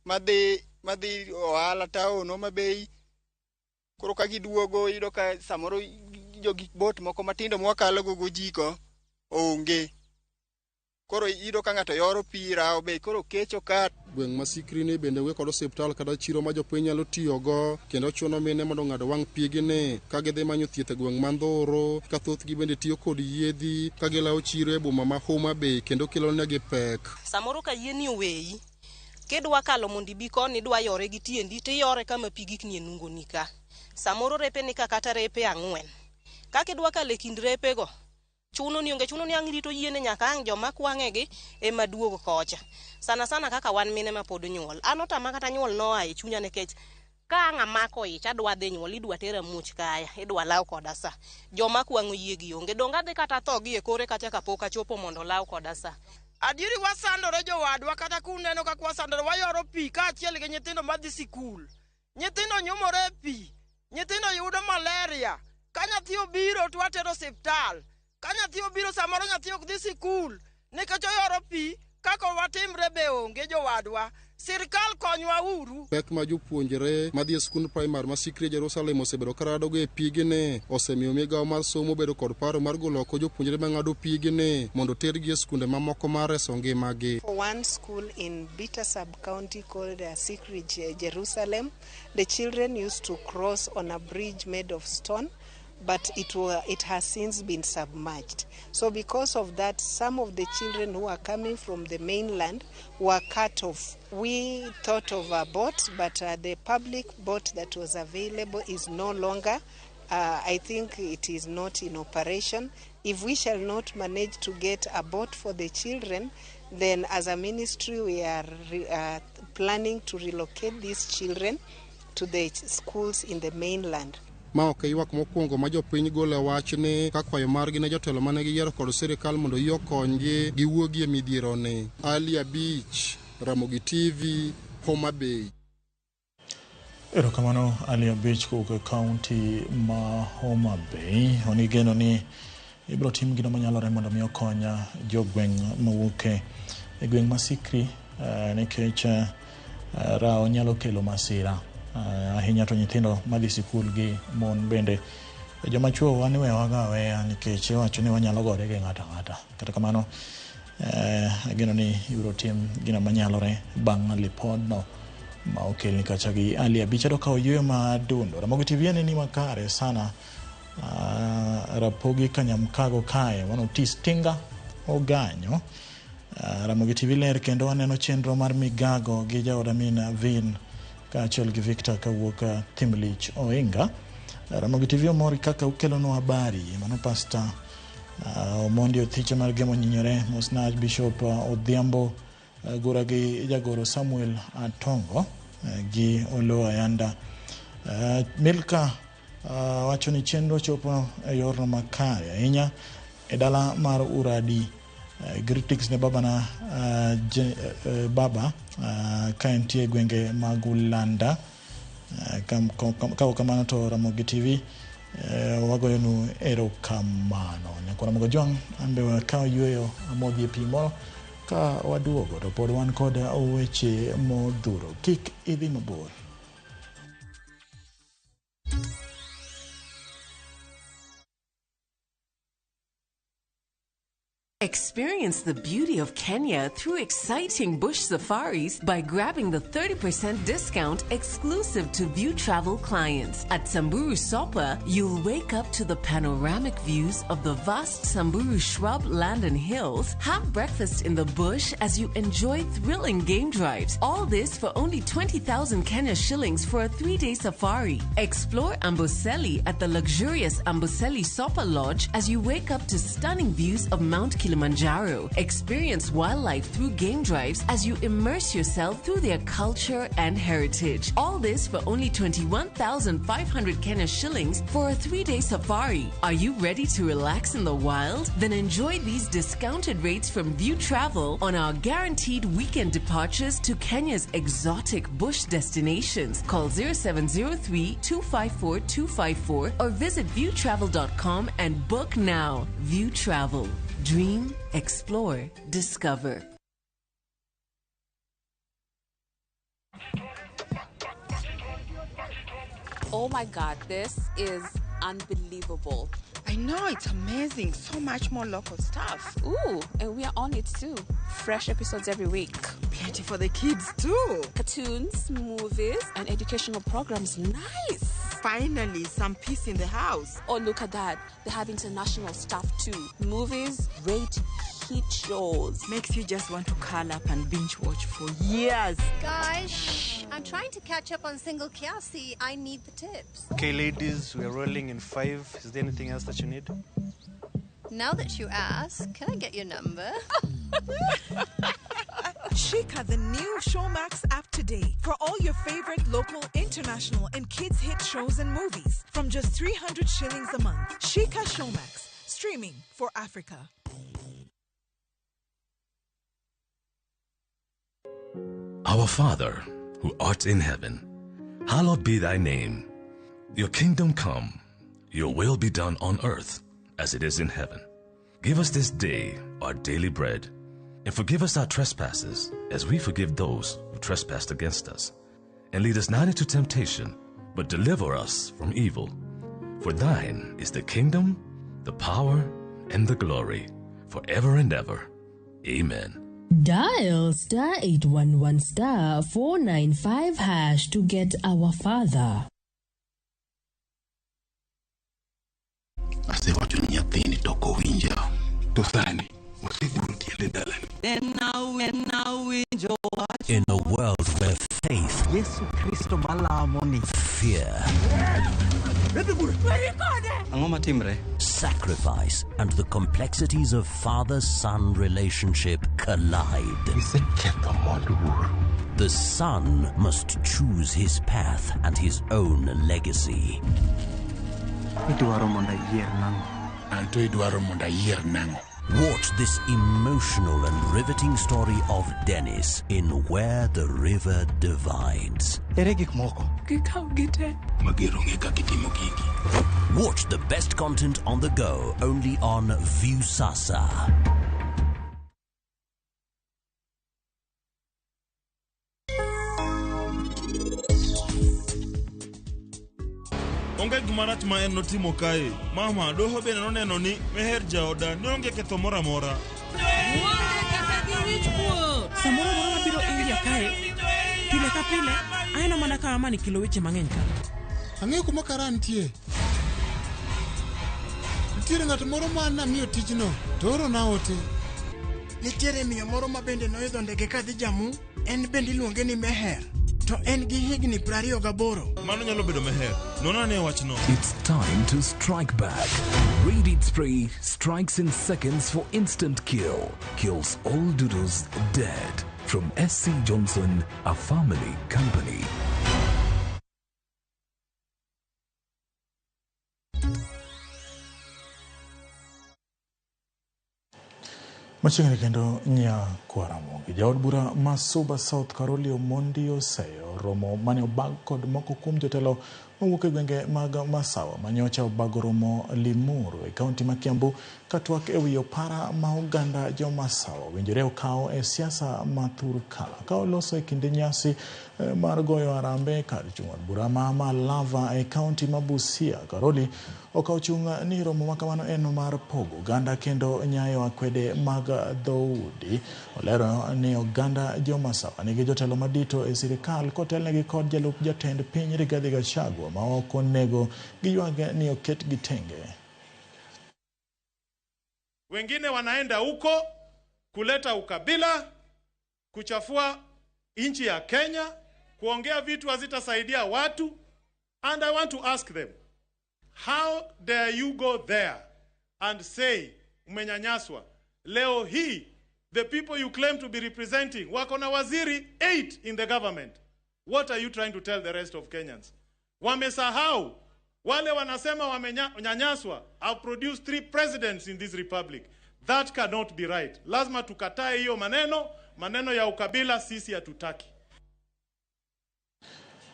Speaker 4: madhi ohala town Homa Bay. Koro ka giduogo iyudo ka samoro jogi bot moko matindo mwakalo go gojiko onge. Koro iyudo ka ng'ato yoro pi rawo be koro kecho ka.
Speaker 2: Gweng' ma Sikri ni bende onge kod osiptal kata chiro ma jopiny nyalo tiyogo kendo chuno mine mondo ong'ad wang' pigni ka gidhi manyo thieth e gweng' ma Ndhuru ka thothgi bende tiyo kod yiedhi ka gilawo chiro e boma ma Homa Bay kendo kelo negi pek.
Speaker 5: Samoro ka yieni oweyi kidwa kalo mondo ibi koni idwa yore gi tiendi tiyore kama pi gikni e nungoni ka. Samoro repe ni ka kata repe 4. Kaka idwa kalo e kind repego chuno ni onge chuno ni ang' rito yiene nyaka ang' joma kwang'egi ema duog kocha. Sana sana kaka wan mine ma pod nyuol. An otama kata nyuol noa e chunya nikech ka ang' amako ich adwa dhi nyuol idwa tera muoch kaya idwa law koda sa. Joma kwang'o yiegi onge donge adhi kata tho gi e kore kacha kapok achopo mondo law koda sa.
Speaker 6: Adieri wasandore jowadwa kata kuneno kaka wasandore wayoro pi kaachiel gi nyithindo madhi sikul. Nyithindo nyumore e pi, nyithindo yudo malaria. Ka nyathi obiro to watero osiptal. Ka nyathi obiro samoro nyathi ok dhi sikul nikech oyoro pi kaka watimre be onge jowadwa. Sirkal konywa uru.
Speaker 2: Pek ma jopuonjre madhi e skund primar ma Sikri Jerusalem osebedo karadogo e pigni osemiyo migawo mar somo bedo kod paro mar golo oko jopuonjre mang'ado pigni mondo tergi e skunde mamoko mar reso ngimagi.
Speaker 26: For one school in Bita sub-county called Sikri Jerusalem, the children used to cross on a bridge made of stone, but it has since been submerged. So because of that, some of the children who are coming from the mainland were cut off. We thought of a boat, but the public boat that was available is no longer. I think it is not in operation. If we shall not manage to get a boat for the children, then as a ministry we are planning to relocate these children to the schools in the mainland.
Speaker 2: Ma ok e ywak mokwongo ma jopiny golo e wachni ka kwayo margi ne jotelo mane giyiero kod sirikal mondo yie okonygi giwuogi e midhieroni. Ali Abich, Ramogi TV, Homa Bay.
Speaker 8: Erokamano Ali Abich kowuok e kaunti ma Homa Bay. Wan geno ni ibiro tim gino manyalore mondo mi okony jogweng' mawuok e gweng' ma Sikri nikech rawo nyalo kelo masira. Ahinya to nyithindo madhi sikul gi mon bende. Joma chuo wan iweyowaga aweya nikech iwacho ni wanyalo gore gi ng'ato ang'ata. Kata kamano ageno ni ibiro tim gino manyalore bang' lipodno ma okelni kacha gi Ali Abich. Adwa kawo yueyo madundo. Ramogi TV en ni makare sana. Rapogi Kanyamkago kae mano Otis Tinga Oganyo. Ramogi TV ler kendo waneno chenro mar migago gi jaoda min Vin kaachiel gi Victor kawuok Thimlich Oinga. Ramogi TV omor kaka ukelonwa habari. Mano Pastor Omondi Othiche mar Gemo Nyinyore, mosna Archbishop Odhiambo Gura gi jagoro Samuel Atongo gi Oloo Ayanda. Milka wacho ni chenro chopo e yorno makare ahinya e dala mar Uradi. Greetings ne babana baba ka entie gwenge mag Ulanda. Ka kamano to Ramogi TV wagoyonu erokamano. Nyakwa Ramogi Ojwang' an be wakaw yueyo amodhi e pi moro ka waduogo to pod wan kod weche modhuro. Kik idhi mabor.
Speaker 1: Experience the beauty of Kenya through exciting bush safaris by grabbing the 30% discount exclusive to View Travel clients. At Samburu Sopa, you'll wake up to the panoramic views of the vast Samburu shrub land and hills, have breakfast in the bush as you enjoy thrilling game drives. All this for only 20,000 Kenya shillings for a 3-day safari. Explore Amboseli at the luxurious Amboseli Sopa Lodge as you wake up to stunning views of Mount Kilimanjaro. Experience wildlife through game drives as you immerse yourself through their culture and heritage. All this for only 21,500 Kenya shillings for a 3-day safari. Are you ready to relax in the wild? Then enjoy these discounted rates from View Travel on our guaranteed weekend departures to Kenya's exotic bush destinations. Call 0703 254 254 or visit viewtravel.com and book now. View Travel. Dream, explore, discover.
Speaker 7: Oh my God, this is unbelievable.
Speaker 11: I know, it's amazing. So much more local stuff.
Speaker 7: Ooh, and we are on it too. Fresh episodes every week.
Speaker 11: Plenty for the kids too.
Speaker 7: Cartoons, movies, and educational programs. Nice.
Speaker 11: Finally, some peace in the house.
Speaker 7: Oh, look at that. They have international stuff too. Movies, great hit shows.
Speaker 11: Makes you just want to curl up and binge watch for years.
Speaker 12: Guys, shh. I'm trying to catch up on Single Kiasi. I need the tips.
Speaker 13: Okay, ladies, we're rolling in 5. Is there anything else that you need?
Speaker 12: Now that you ask, can I get your number?
Speaker 14: Shika the new Showmax app today for all your favorite local, international, and kids hit shows and movies from just 300 shillings a month. Shika Showmax, streaming for Africa.
Speaker 27: Our Father, who art in heaven, hallowed be thy name. Your kingdom come, your will be done on earth as it is in heaven. Give us this day our daily bread, and forgive us our trespasses as we forgive those who trespass against us. And lead us not into temptation, but deliver us from evil. For thine is the kingdom, the power, and the glory, forever and ever. Amen.
Speaker 28: Dial star 811 star 495 hash to get our Father.
Speaker 29: Asewacho ni nyathini to ok owinja. To sani oseguro tiende dalani.
Speaker 30: In a world where faith,
Speaker 31: Yesu Kristo malamo ni
Speaker 30: fear,
Speaker 31: Ang'o matimre?
Speaker 30: sacrifice, and the complexities of father-son relationship collide. The son must choose his path and his own legacy.
Speaker 31: Idwaro mondo ayier nang'o?
Speaker 29: Anto idwaro mondo ayier nang'o?
Speaker 30: Watch this emotional and riveting story of Dennis in Where the River Divides.
Speaker 31: Ere gik moko?
Speaker 29: Gikaw gite. Mager onge kaka itimo gigi.
Speaker 30: Watch the best content on the go only on Viusasa.
Speaker 32: Onge gima rach ma en notimo kae. Mama, doho bende noneno ni Meher jaoda ne onge ketho moro amora.
Speaker 33: Samoro amora mabiro India kae, pile ka pile, aneno mana ka Amani kelo weche mang'eny ka.
Speaker 34: Ang'eyo kuma kara nitie. Nitiere ng'at moro ma namiyo tijno to oorona ote.
Speaker 3: Nitiere miyo moro ma bende noidho ndege kadhi Jammu, en bende iluonge ni Meher, to en gi higni 28.
Speaker 32: Mano nyalo bedo Meher. Non ane wachno.
Speaker 9: It's time to strike back. Raid Spray strikes in seconds for instant kill. Kills all doodles dead. From SC Johnson, a family company.
Speaker 8: Machiegni kendo Nyakwaramogi. Jaod bura ma Suba South Caroli Omondi Oseyo romo mane obag kod moko kuom jotelo mawuok e gwenge mag Masawa manyocha obago romo Limuru e kaunti ma Kiambu katwak ewi opara ma oganda jo Masawa owinjore okaw e siasa ma thurka ka oloso e kinde nyasi mar goyo arambe kar chung' od bura ma Malava e kaunti ma Busia. Caroli okawo chung' ni romo ma kamano en mar pogo oganda kendo nyayo akwede mag dhoudi. Olero ni oganda jo Masawa nigi jotelo madito e sirikal kotelnegi kod jalup jatend piny Rigathi Gachagua ma ok onego giywag ni oketgi tenge.
Speaker 10: Wengine wanaenda huko kuleta ukabila, kuchafua nchi ya Kenya, kuongea vitu hazitasaidia watu. And I want to ask them, how dare you go there and say umenyanyaswa? Leo hii, the people you claim to be representing wako na waziri 8 in the government. What are you trying to tell the rest of Kenyans? Wamesahau wale wanasema wamenyanyaswa have produced 3 presidents in this republic. That cannot be right. Lazima tukatae hiyo maneno, maneno ya ukabila sisi hatutaki.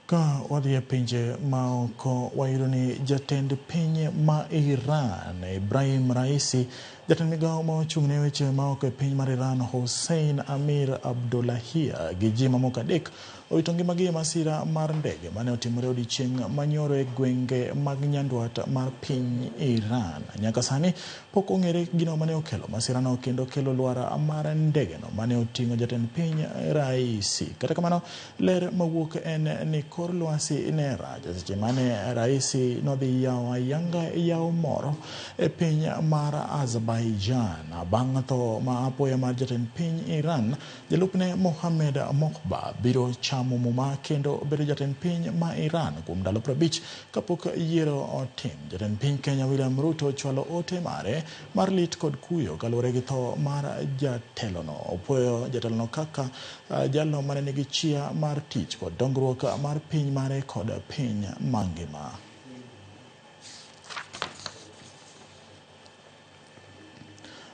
Speaker 8: Ka wadhi e pinje maoko wayudo ni jatend piny ma Iran Ibrahim Raisi, jatend migawo ma ochung' ne weche maoko e piny mar Iran Hossein Amir Abdollahian gi ji mamoko 3 owito ngimagi e masira mar ndege mane otimore odiechieng' manyoro e gwenge mag nyandwat mar piny Iran. Nyaka sani pok ong'ere gino mane okelo masirano kendo kelo lwar mar ndegeno mane oting'o jatend piny Raisi. Kata kamano, ler mawuok en ni kor lwasi ne rach seche mane Raisi nodhi yawo ayanga yawo moro e piny mar Azerbaijan. Bang' tho ma apoya mar jatend piny Iran, jalupne Mohammed Mokhbar biro chamo muma kendo bedo jatend piny ma Iran kuom ndalo 50 kapok yiero otim. Jatend piny Kenya William Ruto ochwalo ote mare mar lit kod kuyo kaluwore gi tho mar jatelono. Opuoyo jatelono kaka jalo mane nigi chia mar tich kod dongruok mar piny mare kod piny mangima.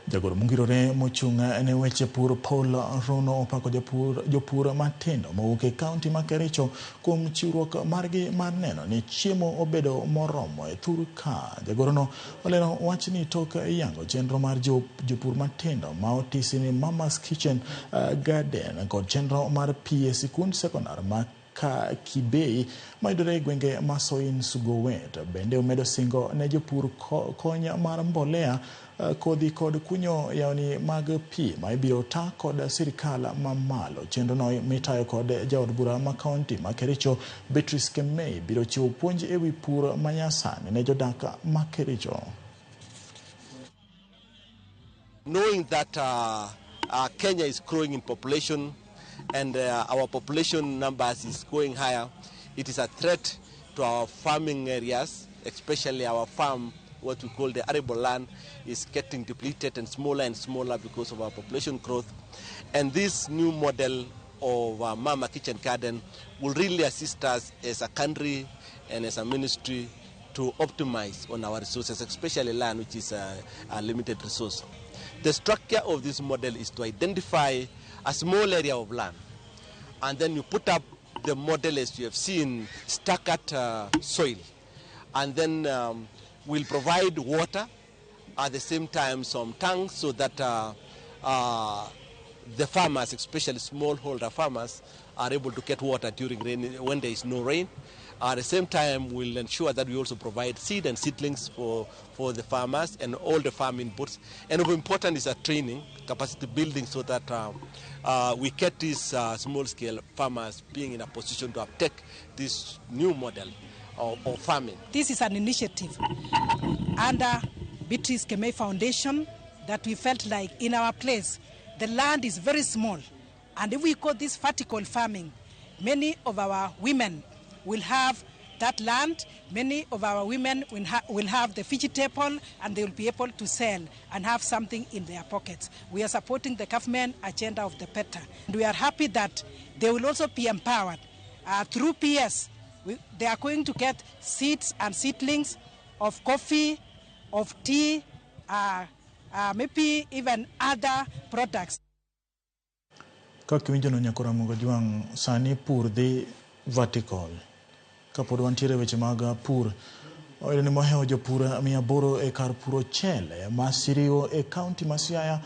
Speaker 8: Jagoro mongirore mochung' ne weche pur Paul Rono opako jopur matindo mowuok e kaunti ma Kericho kuom chiwruok margi mar neno ni chiemo obedo moromo e thur ka. Jagorono olero wachni tok yango chenro mar jopur matindo ma otisi ni Mama's Kitchen Garden kod chenro mar pi e sikund sekondar ma Kibei mayudore e gwenge ma Soin Sugowet. Bende omedo singo ne jopur kony mar mbolea, kodhi kod kunyo yawni mag pi ma ibiro ta kod sirikal mamalo. Chenrono mitayo kod jaod bura ma kaunti ma Kericho Beatrice Kemei biro chiwo puonj ewi pur manyasani ne jodak ma Kericho.
Speaker 15: Knowing that Kenya is growing in population and our population numbers is going higher, it is a threat to our farming areas, especially our farm, what we call the arable land, is getting depleted and smaller because of our population growth. And this new model of Mama Kitchen Garden will really assist us as a country and as a ministry to optimize on our resources, especially land, which is a limited resource. The structure of this model is to identify a small area of land, and then you put up the model as you have seen, staggered soil, and then we'll provide water, at the same time some tanks, so that the farmers, especially smallholder farmers, are able to get water during rain when there is no rain. At the same time, we'll ensure that we also provide seed and seedlings for the farmers and all the farm inputs. And of important is a training, capacity building, so that we get these small-scale farmers being in a position to uptake this new model of farming.
Speaker 16: This is an initiative under Beatrice Kemei Foundation that we felt like in our place,
Speaker 4: The land is very small, and if we call this vertical farming, many of our women will have that land, many of our women will have the vegetable, and they will be able to sell and have something in their pockets. We are supporting the government agenda of the PETA. And we are happy that they will also be empowered. Through PS, they are going to get seeds and seedlings of coffee, of tea, maybe even other products.
Speaker 8: Kaka iwinjo no nyakora Jwang' sani pur dhi vertical. Kapod wantiere weche mag pur, oyudo ni mohewo jopur 800 e kar puro ochele ma Siriwo e kaunti ma Siaya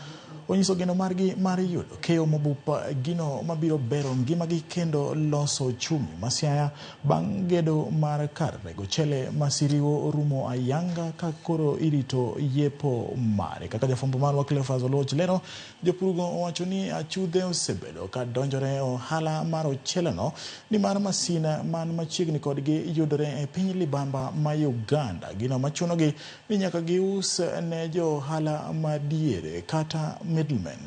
Speaker 8: onyiso geno margi mar yudo keyo mobup gino mabiro bero ngimagi kendo loso ochumi ma Siaya bang' gedo mar kar rego ochele ma Siriwo rumo ayanga ka koro irito yepo mare. Kaka jafwambo marwa Cleophas Oluoch lero, jopurgo owacho ni achudhe osebedo ka donjore ohala mar ocheleno nimar masin man machiegni kodgi yudore e piny libamba ma Uganda, gino machunogi ni nyaka gius ne jo ohala madiere kata middlemen.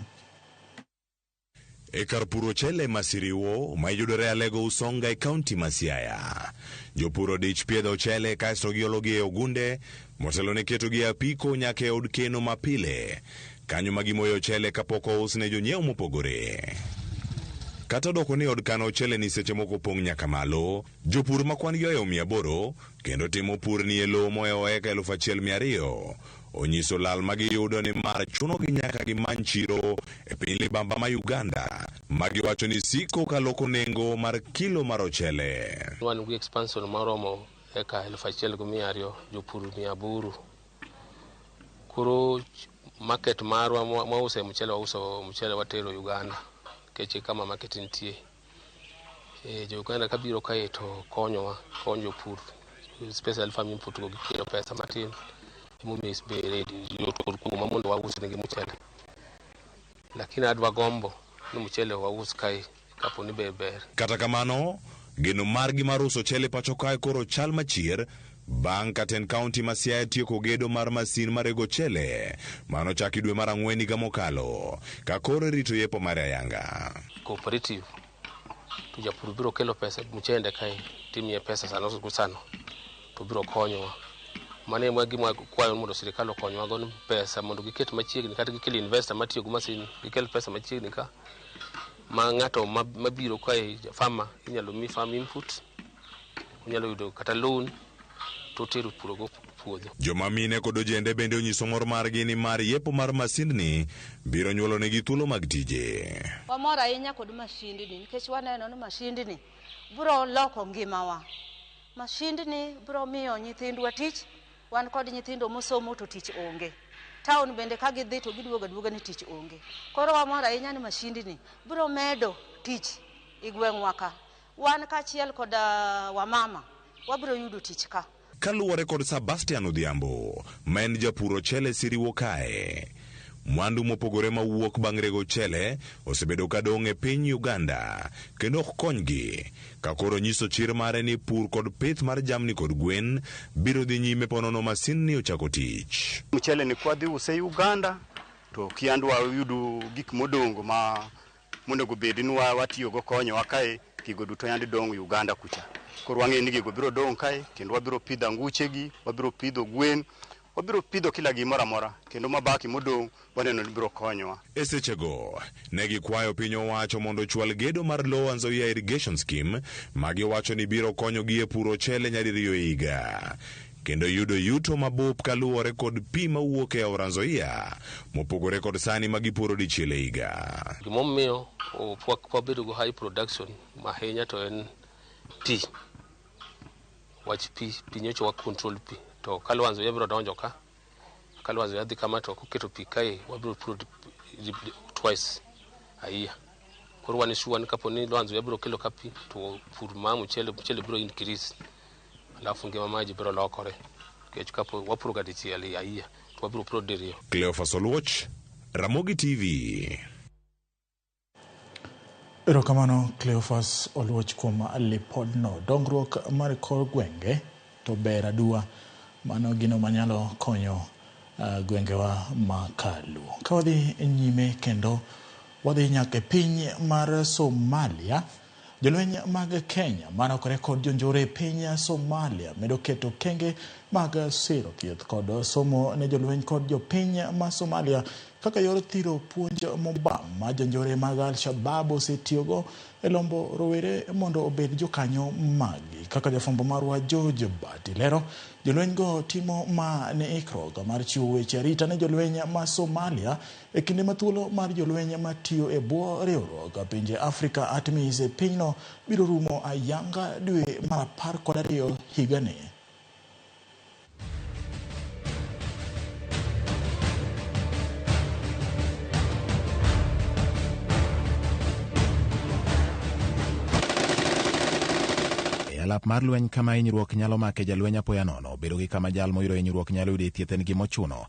Speaker 5: E kar puro ochele ma Siriwo mayudore Alego Usonga e kaunti ma Siaya, jopur odich piedho ochele kaeto giologi e ogunde motelo ne ketogi e apiko nyaka e od keno mapile kanyo ma gimoyo ochele kapok ous ne jonyiewo mopogore. Kata doko ni od kano ochele ni seche moko pong' nyaka malo, jopur ma kwan gi ohewo 800 kendo timo pur ni e lowo mohewo eka 1200 onyiso lal ma giyudo ni mar chunogi nyaka gimany chiro e piny libamba ma Uganda ma giwacho ni siko kaloko nengo mar kilo mar ochele.
Speaker 6: Wan gi expansion maromo eka 1200 jopur 800. Koro market marwa mwause mchele, wauso mchele watero Uganda nikech kama market nitie. Jo Uganda kabiro kae to konyowa, konyo jopur, special farm input go gikelo pesa matin emomiyo bere yot kuoma mondo waus negi mchele. Lakini adwa gombo ni mchele waus kae kapo ni ber.
Speaker 5: Kata kamano, geno margi mar uso ochele pacho kae koro chal machier bang' ka tend kaunti ma Siaya tieko gedo mar masin mar rego ochele mano chaki dwe mar ang'wen higa mokalo ka koro irito yepo mare ayanga.
Speaker 6: Cooperative to japur biro kelo pesa mchende kae timiye pesa sano sano to biro konyowa. Mano ema gima kwayo mondo sirikal okonywa go pesa mondo giket machiegni kata gikel investor matiyo gi masin gikel pesa machiegni ka ma ng'ato mabiro kae farmer inyalo mi farm input, onyalo yudo kata loan to tero puro go puodho.
Speaker 5: Joma mine kod ojende bende onyiso mor margi ni mar yepo mar masindni biro nyuolo negi thuolo mag tije.
Speaker 16: Wamor ahinya kod masindni nikech waneno ni masindni biro loko ngimawa. Masindni biro miyo nyithindwa tich. Wan kod nyithindo mosomo to tich onge. Town bende ka gidhi to giduogo aduoga ni tich onge. Koro wamor ahinya ni masindni biro medo tich e gweng'wa ka. Wan kaachiel kod wamama wabiro yudo tich ka.
Speaker 5: Kaluwore kod Sebastian Odhiambo, ma en japur ochele Siriwo kae, mwandu mopogore mawuok bang' rego ochele osebedo ka dong' e piny Uganda kendo ok konygi, ka koro nyiso chir mare ni pur kod pith mar jamni kod gwen biro dhi nyime ponono masinni ochako tich.
Speaker 17: Mchele ni kwadhi use Uganda to kiandwa yudo gik modongo ma monego bed ni watiyogo konyowa kae, gigo duto yande dong' Uganda kucha. Koro wang'eyo ni gigo biro dong' kae kendo wabiro pidho anguchegi, wabiro pidho gwen, wabiro pidho kila gimoro amora kendo mabaki modong' waneno ni biro konyowa.
Speaker 5: E sechego ne gikwayo piny owacho mondo ochwal gedo mar Lower Nzoia Irrigation Scheme ma giwacho ni biro konyogi e puro ochele nyadiriyo e higa kendo yudo yuto mabup kaluwore kod pi mawuok e aora Nzoia mopogore kod sani ma gipuro dichiel e higa.
Speaker 6: Gimomiyo wabedo go high production ahinya to en pi. Wach pi, pi nyocha wa control pi. To ka Lower Nzoia biro donjo ka, ka Lower Nzoia dhi kama to koketo pi kae wabiro puro twice a year. Koro wan sure ni kapo ni Lower Nzoia biro kelo ka pi to pur mar mchele biro increase. Alafu ngima mar ji biro lokore. Nikech kapo wapuro ga dichiel a year to wabiro puro diriyo.
Speaker 5: Cleophas Oluoch, Ramogi TV.
Speaker 8: Erokamano Cleophas Oluoch kuom lipodno. Dongruok mar kor gwenge to ber aduwa, mano gino manyalo konyo gwengewa ma kaluo. Ka wadhi nyime kendo Wadhi nyaka e piny mar Somalia. Jolweny mag Kenya manokore kod jonjore e piny Somalia medo keto kenge mag siro thieth kod somo ne jolweny kod jopiny ma Somalia kaka yor thiro puonj mobam ma jonjore mag Al-Shabaab osetiyogo e lombo rowere mondo obed jokanyo maggi. Kaka jafwambo marwa George Bati lero, jolweny go timo ma ne ikruok mar chiwo weche arita ne jolweny ma Somalia e kinde ma thuolo mar jolweny matiyo e bwo riwruok pinje Afrika ATMIS e pinyno biro rumo ayanga dwe mar 12 higani.
Speaker 1: E alap mar lweny kama hinyruok nyalo make jalweny apoya nono, bedo gi kama jal moyudo hinyruok nyalo yude thieth en gima ochuno.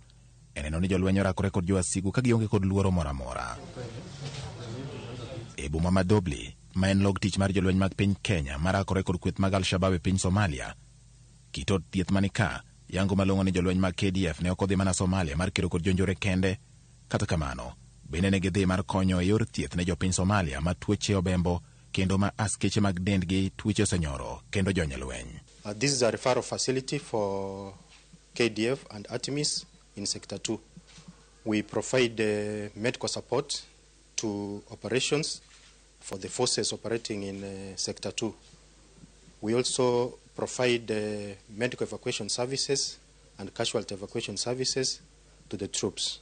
Speaker 1: E neno ni jolweny orakore kod jowasigu ka gionge kod luoro moro amora. E boma ma Dobli, ma en log tich mar jolweny mag piny Kenya marakore kod kweth mag Al-Shabaab e piny Somalia, kit od thieth mani ka yango malong'o ni jolweny mag KDF ne ok odhi mana Somalia mar kedo kod jonjore kende. Kata kamano, bende ne gidhi mar konyo e yor thieth ne jopiny Somalia ma tuoche obembo kendo ma askeche mag dendgi tuoche osenyoro kendo jony e lweny.
Speaker 2: This is a referral facility for KDF and ATMIS in Sector 2. We provide medical support to operations for the forces operating in Sector 2. We also provide medical evacuation services and casualty evacuation services to the troops.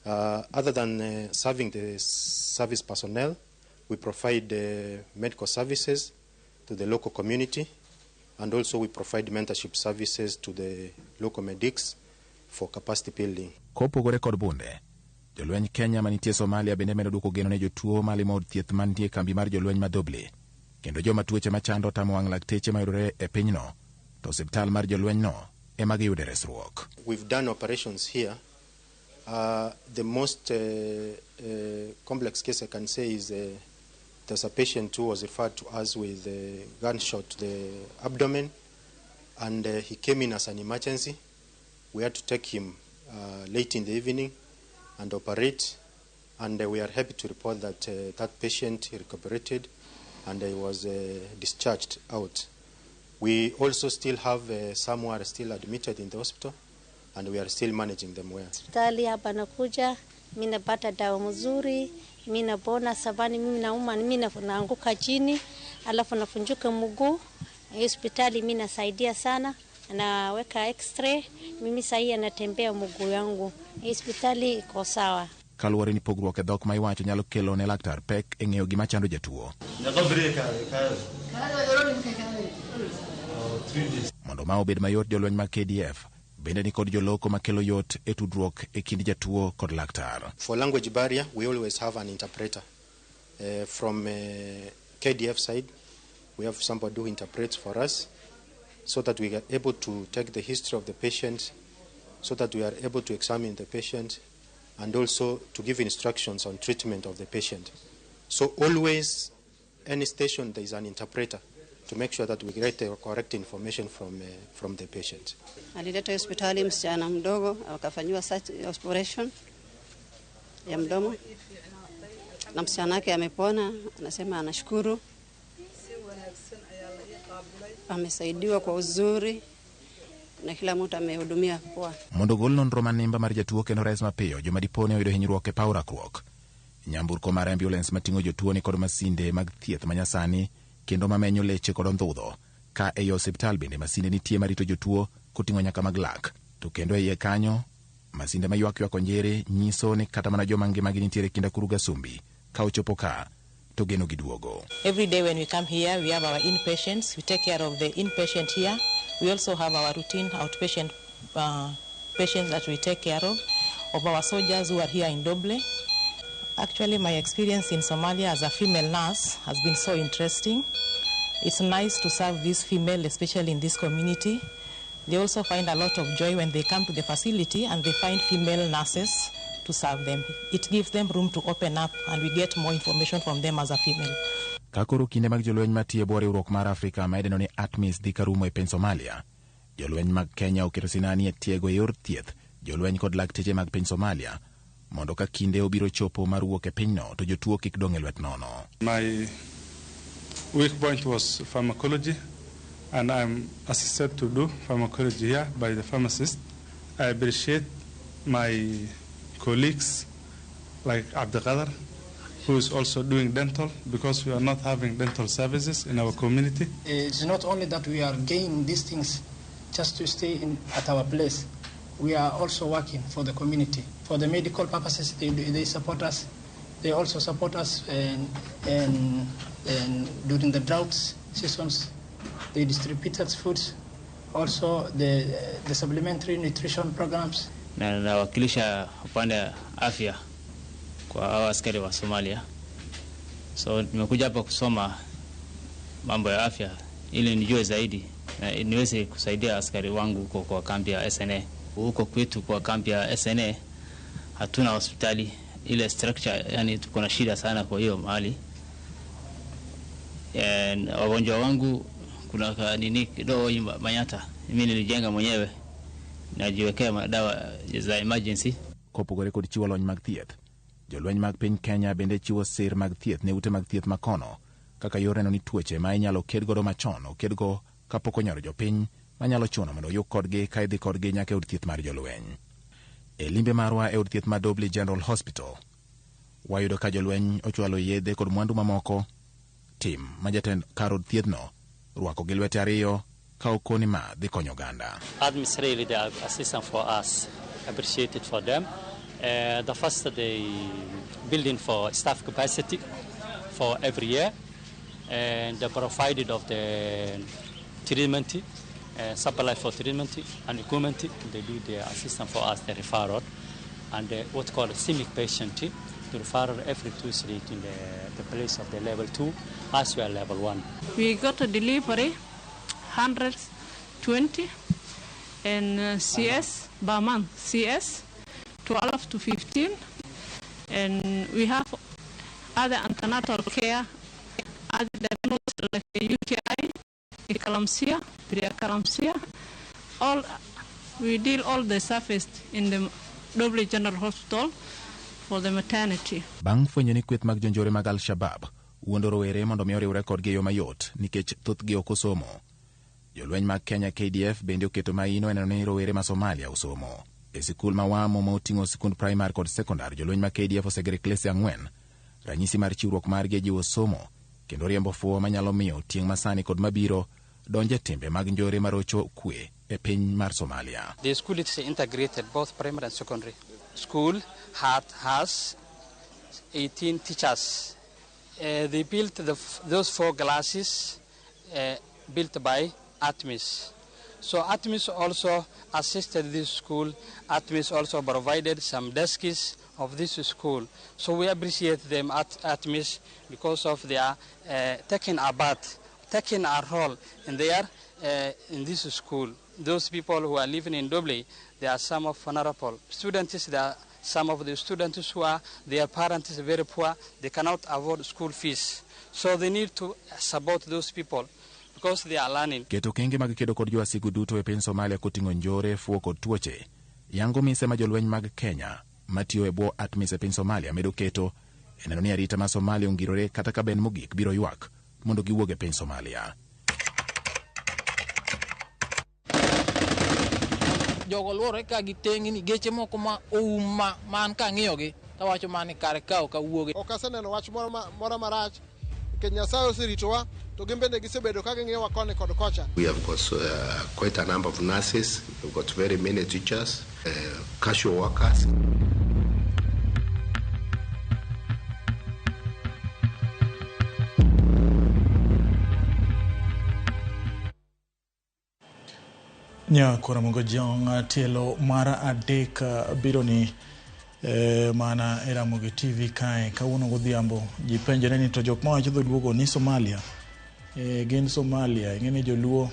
Speaker 2: Other than serving the service personnel, we provide medical services to the local community, and also we provide mentorship services to the local medics for capacity building.
Speaker 1: Kopogore kod bunde, jolweny Kenya manitie Somalia bende medo duoko geno ne jotuo malimo od thieth mantie e kambi mar jolweny ma Dobli, kendo joma tuoche machando otamo wang' lakteche mayudore e pinyno, to osiptal mar jolwenyno ema giyude resruok.
Speaker 2: We've done operations here. The most complex case I can say is there's a patient who was referred to us with a gunshot to the abdomen, and he came in as an emergency. We had to take him late in the evening and operate, and we are happy to report that that patient recuperated and he was discharged out. We also still have some who are still admitted in the hospital, and we are still managing them well.
Speaker 7: Hospitali hapa nakuja, mimi napata dawa mzuri, mimi napona sabani, mimi nauma, mimi naanguka chini, alafu nafunjuka mguu. Hospitali mimi nasaidia sana, naweka x-ray, mimi sahi natembea mguu yangu. Hospitali iko sawa.
Speaker 1: Kaluwore ni pogruok e dhok ma iwacho nyalo kelo ne laktar pek e ng'eyo gima chando jatuo. Mondo ma obed mayot, jolweny mag KDF bende ni kod joloko makelo yot e tudruok e kind jatuo kod laktar.
Speaker 2: For language barrier, we always have an interpreter. From KDF side, we have somebody who interprets for us so that we are able to take the history of the patient, so that we are able to examine the patient and also to give instructions on treatment of the patient. So always, any station, there is an interpreter to make sure that we get the correct information from the patient.
Speaker 11: Aliletwa hospitali msichana mdogo akafanyiwa operation ya mdomo na msichana wake amepona, anasema anashukuru, amesaidiwa kwa uzuri na kila mtu amehudumia poa.
Speaker 1: Mondo gol nonro manimba mar jatuo kendo res mapiyo joma dipo ne oyudo hinyruok e paw rakruok. Nyamburko mar ambulance mating'o jotuo ni kod masinde mag thieth manyasani kendo mamenyo leche kod ondhudho. Ka ei osiptal bende masinde nitie marito jotuo koting'o nyaka mag lak. To kendo e iye kanyo masinde maywak ywak onjere nyiso ni kata mana joma ngimagi nitiere kind akuru gasumbi ka ochopo ka to geno giduogo.
Speaker 13: Every day when we come here, we have our inpatients. We take care of the inpatient here. We also have our routine outpatient patients that we take care of our soldiers who are here in Doble. Actually, my experience in Somalia as a female nurse has been so interesting. It's nice to serve these female, especially in this community. They also find a lot of joy when they come to the facility and they find female nurses to serve them. It gives them room to open up and we get more information from them as a female.
Speaker 1: Ka koro kinde mag jolweny matiyo e bwo riwruok mar Afrika ma idendo ni ATMIS dhi karumo e piny Somalia, jolweny mag Kenya oketo sinani e tiego e yor thieth jolweny kod lakteche mag piny Somalia mondo ka kinde obiro chopo mar wuok e pinyno to jotuo kik dong' e lwet nono.
Speaker 12: My weak point was pharmacology, and I'm assisted to do pharmacology here by the pharmacist. I appreciate my colleagues like Abdelkader, who is also doing dental, because we are not having dental services in our community.
Speaker 14: It's not only that we are gaining these things just to stay at our place. We are also working for the community. For the medical purposes, they support us. They also support us and during the drought seasons, they distributed foods. Also the supplementary nutrition programs.
Speaker 18: Na nawakilisha upande afya kwa hawa askari wa Somalia. So nimekuja hapa kusoma mambo ya afya ili nijue zaidi na niweze kusaidia askari wangu huko kwa kambi ya SNA. Huko kwetu kwa kambi ya SNA hatuna hospitali ile structure, yani tuko na shida sana kwa hiyo mahali. And wagonjwa wangu kuna nini kidogo Manyata, mimi nilijenga mwenyewe najiwekea madawa za emergency.
Speaker 1: Kopogore kod chiwo lony mag thieth, jolweny mag piny Kenya bende chiwo sir mag thieth ne ute mag thieth makono kaka yor neno ni tuoche ma inyalo ked godo machon okedgo kapok onyoro jopiny manyalo chuno mondo oyuk kodgi ka idhi kodgi nyaka e od thieth mar jolweny. E limbe marwa e od thieth ma Dobley General Hospital, wayudo ka jolweny ochwalo yedhe kod mwandu mamoko. Tim ma jatend kar od thiethno rwako gi lwete ariyo ka okoni ma dhi konyo oganda.
Speaker 19: ATMIS really the assistance for us, appreciated for them. The first they building for staff capacity for every year, and the provided of the treatment, supply for treatment and equipment. They do the assistance for us, the referral, and the, what called CIMIC patient, to refer every Tuesday in the place of the level 2 as well level 1.
Speaker 20: We got a delivery 120 and CS per month, CS 12 to 15, and we have other antenatal care, other diagnosis like UTI, eclampsia, preeclampsia. All we deal all the service in the Dobley General Hospital for the maternity.
Speaker 1: Bang' fwenyo ni kweth mag jonjore mag Al-Shabaab wuondo rowere mondo mi oriwre kodgi e yo mayot nikech thothgi ok osomo. Jolweny mag Kenya KDF bende oketo maino e neno ni rowere ma Somalia osomo. E sikul ma Wamo ma oting'o sikund primar kod sekondar, jolweny mag KDF osegero klese 4, ranyisi mar chiwruok margi e jiwo somo kendo riembo fuwo manyalo miyo tieng' masani kod mabiro donje timbe mag njore marocho kwe e piny mar Somalia.
Speaker 21: The school is integrated both primary and secondary. School has 18 teachers. They built those 4 classes built by ATMIS. So ATMIS also assisted this school. ATMIS also provided some desks of this school. So we appreciate them at ATMIS because of their taking a part, taking a role in their in this school. Those people who are living in Dobley, they are some of vulnerable students. They are some of the students who are, their parents is very poor. They cannot afford school fees. So they need to support those people because they are learning.
Speaker 1: Keto kenge mag kedo kod jowasigu duto e piny Somalia koting'o njore, fuwo kod tuoche. Yango mise ma jolweny mag Kenya matiyo e bwo ATMIS e piny Somalia medo keto e neno ni arita ma Somalia ongirore kata ka ben mogik biro ywak mondo giwuog e piny Somalia.
Speaker 22: Jogo luorore ka gitengni geche moko ma oum ma an kang'iyogi tawacho mana kare ka ok awuogi.
Speaker 23: Ok aseneno wach moro marach nikech Nyasaye oseritowa to gin bende gisebedo ka ging'iyowa koni kod kocha.
Speaker 24: We have got quite a number of nurses, we've got very many teachers, casual workers.
Speaker 8: Nyakora Jong tielo mar 3 biro ni mana e Ramogi TV kae kawuono godhiambo. Ji penjore ni to jok mawacho dholuogo ni Somalia, gin Somalia. Ing'e ni joluo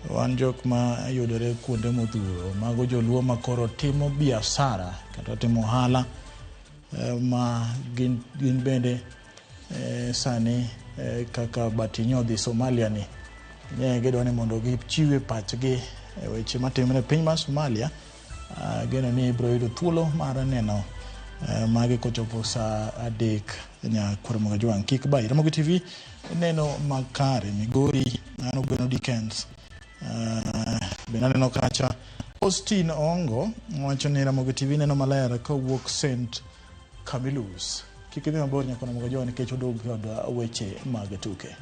Speaker 8: wan jok ma yudore kuonde modhuro, mago joluo ma koro timo biashara kata timo ohala ma gin bende sani kaka Batinyo dhi Somalia ni ne gidwa ni mondo gichiwe pachgi e weche matimore e piny mar Somalia. Geno ni ibiro yudo thuolo mar neno Magi kochopo saa 3 nyakwar Mogajwang'. Kik bai Ramogi TV neno makare Migori an Ogweno Dickens. Bende aneno kacha Austin Ongo wacho ni Ramogi TV neno maler kowuok St Camillus. Kik idhi mabor nyakwar Mogajwang' nikech odog kod weche mag tuke.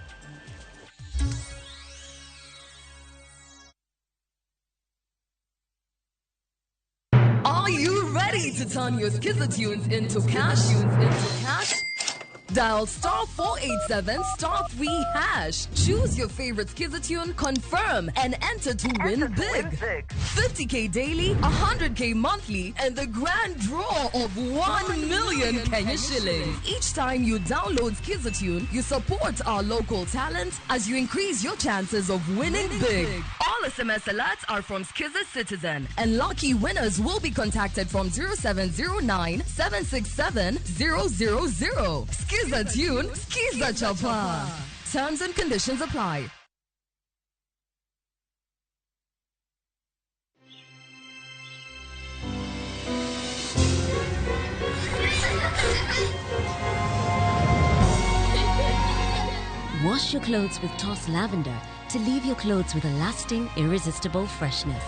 Speaker 3: Are you ready to turn your Skiza tunes into cash? Dial star 487 star 3 hash. Choose your favorite Skiza tune, confirm, and enter to win big. 50k daily, 100k monthly, and the grand draw of 1 million Kenya shillings. Each time you download Skiza tune, you support our local talent as you increase your chances of winning big. All SMS alerts are from Skiza Citizen, and lucky winners will be contacted from 0709 767 000. Skiza tune, Skiza Chapa. Terms and conditions apply.
Speaker 9: Wash your clothes with Toss Lavender to leave your clothes with a lasting, irresistible freshness.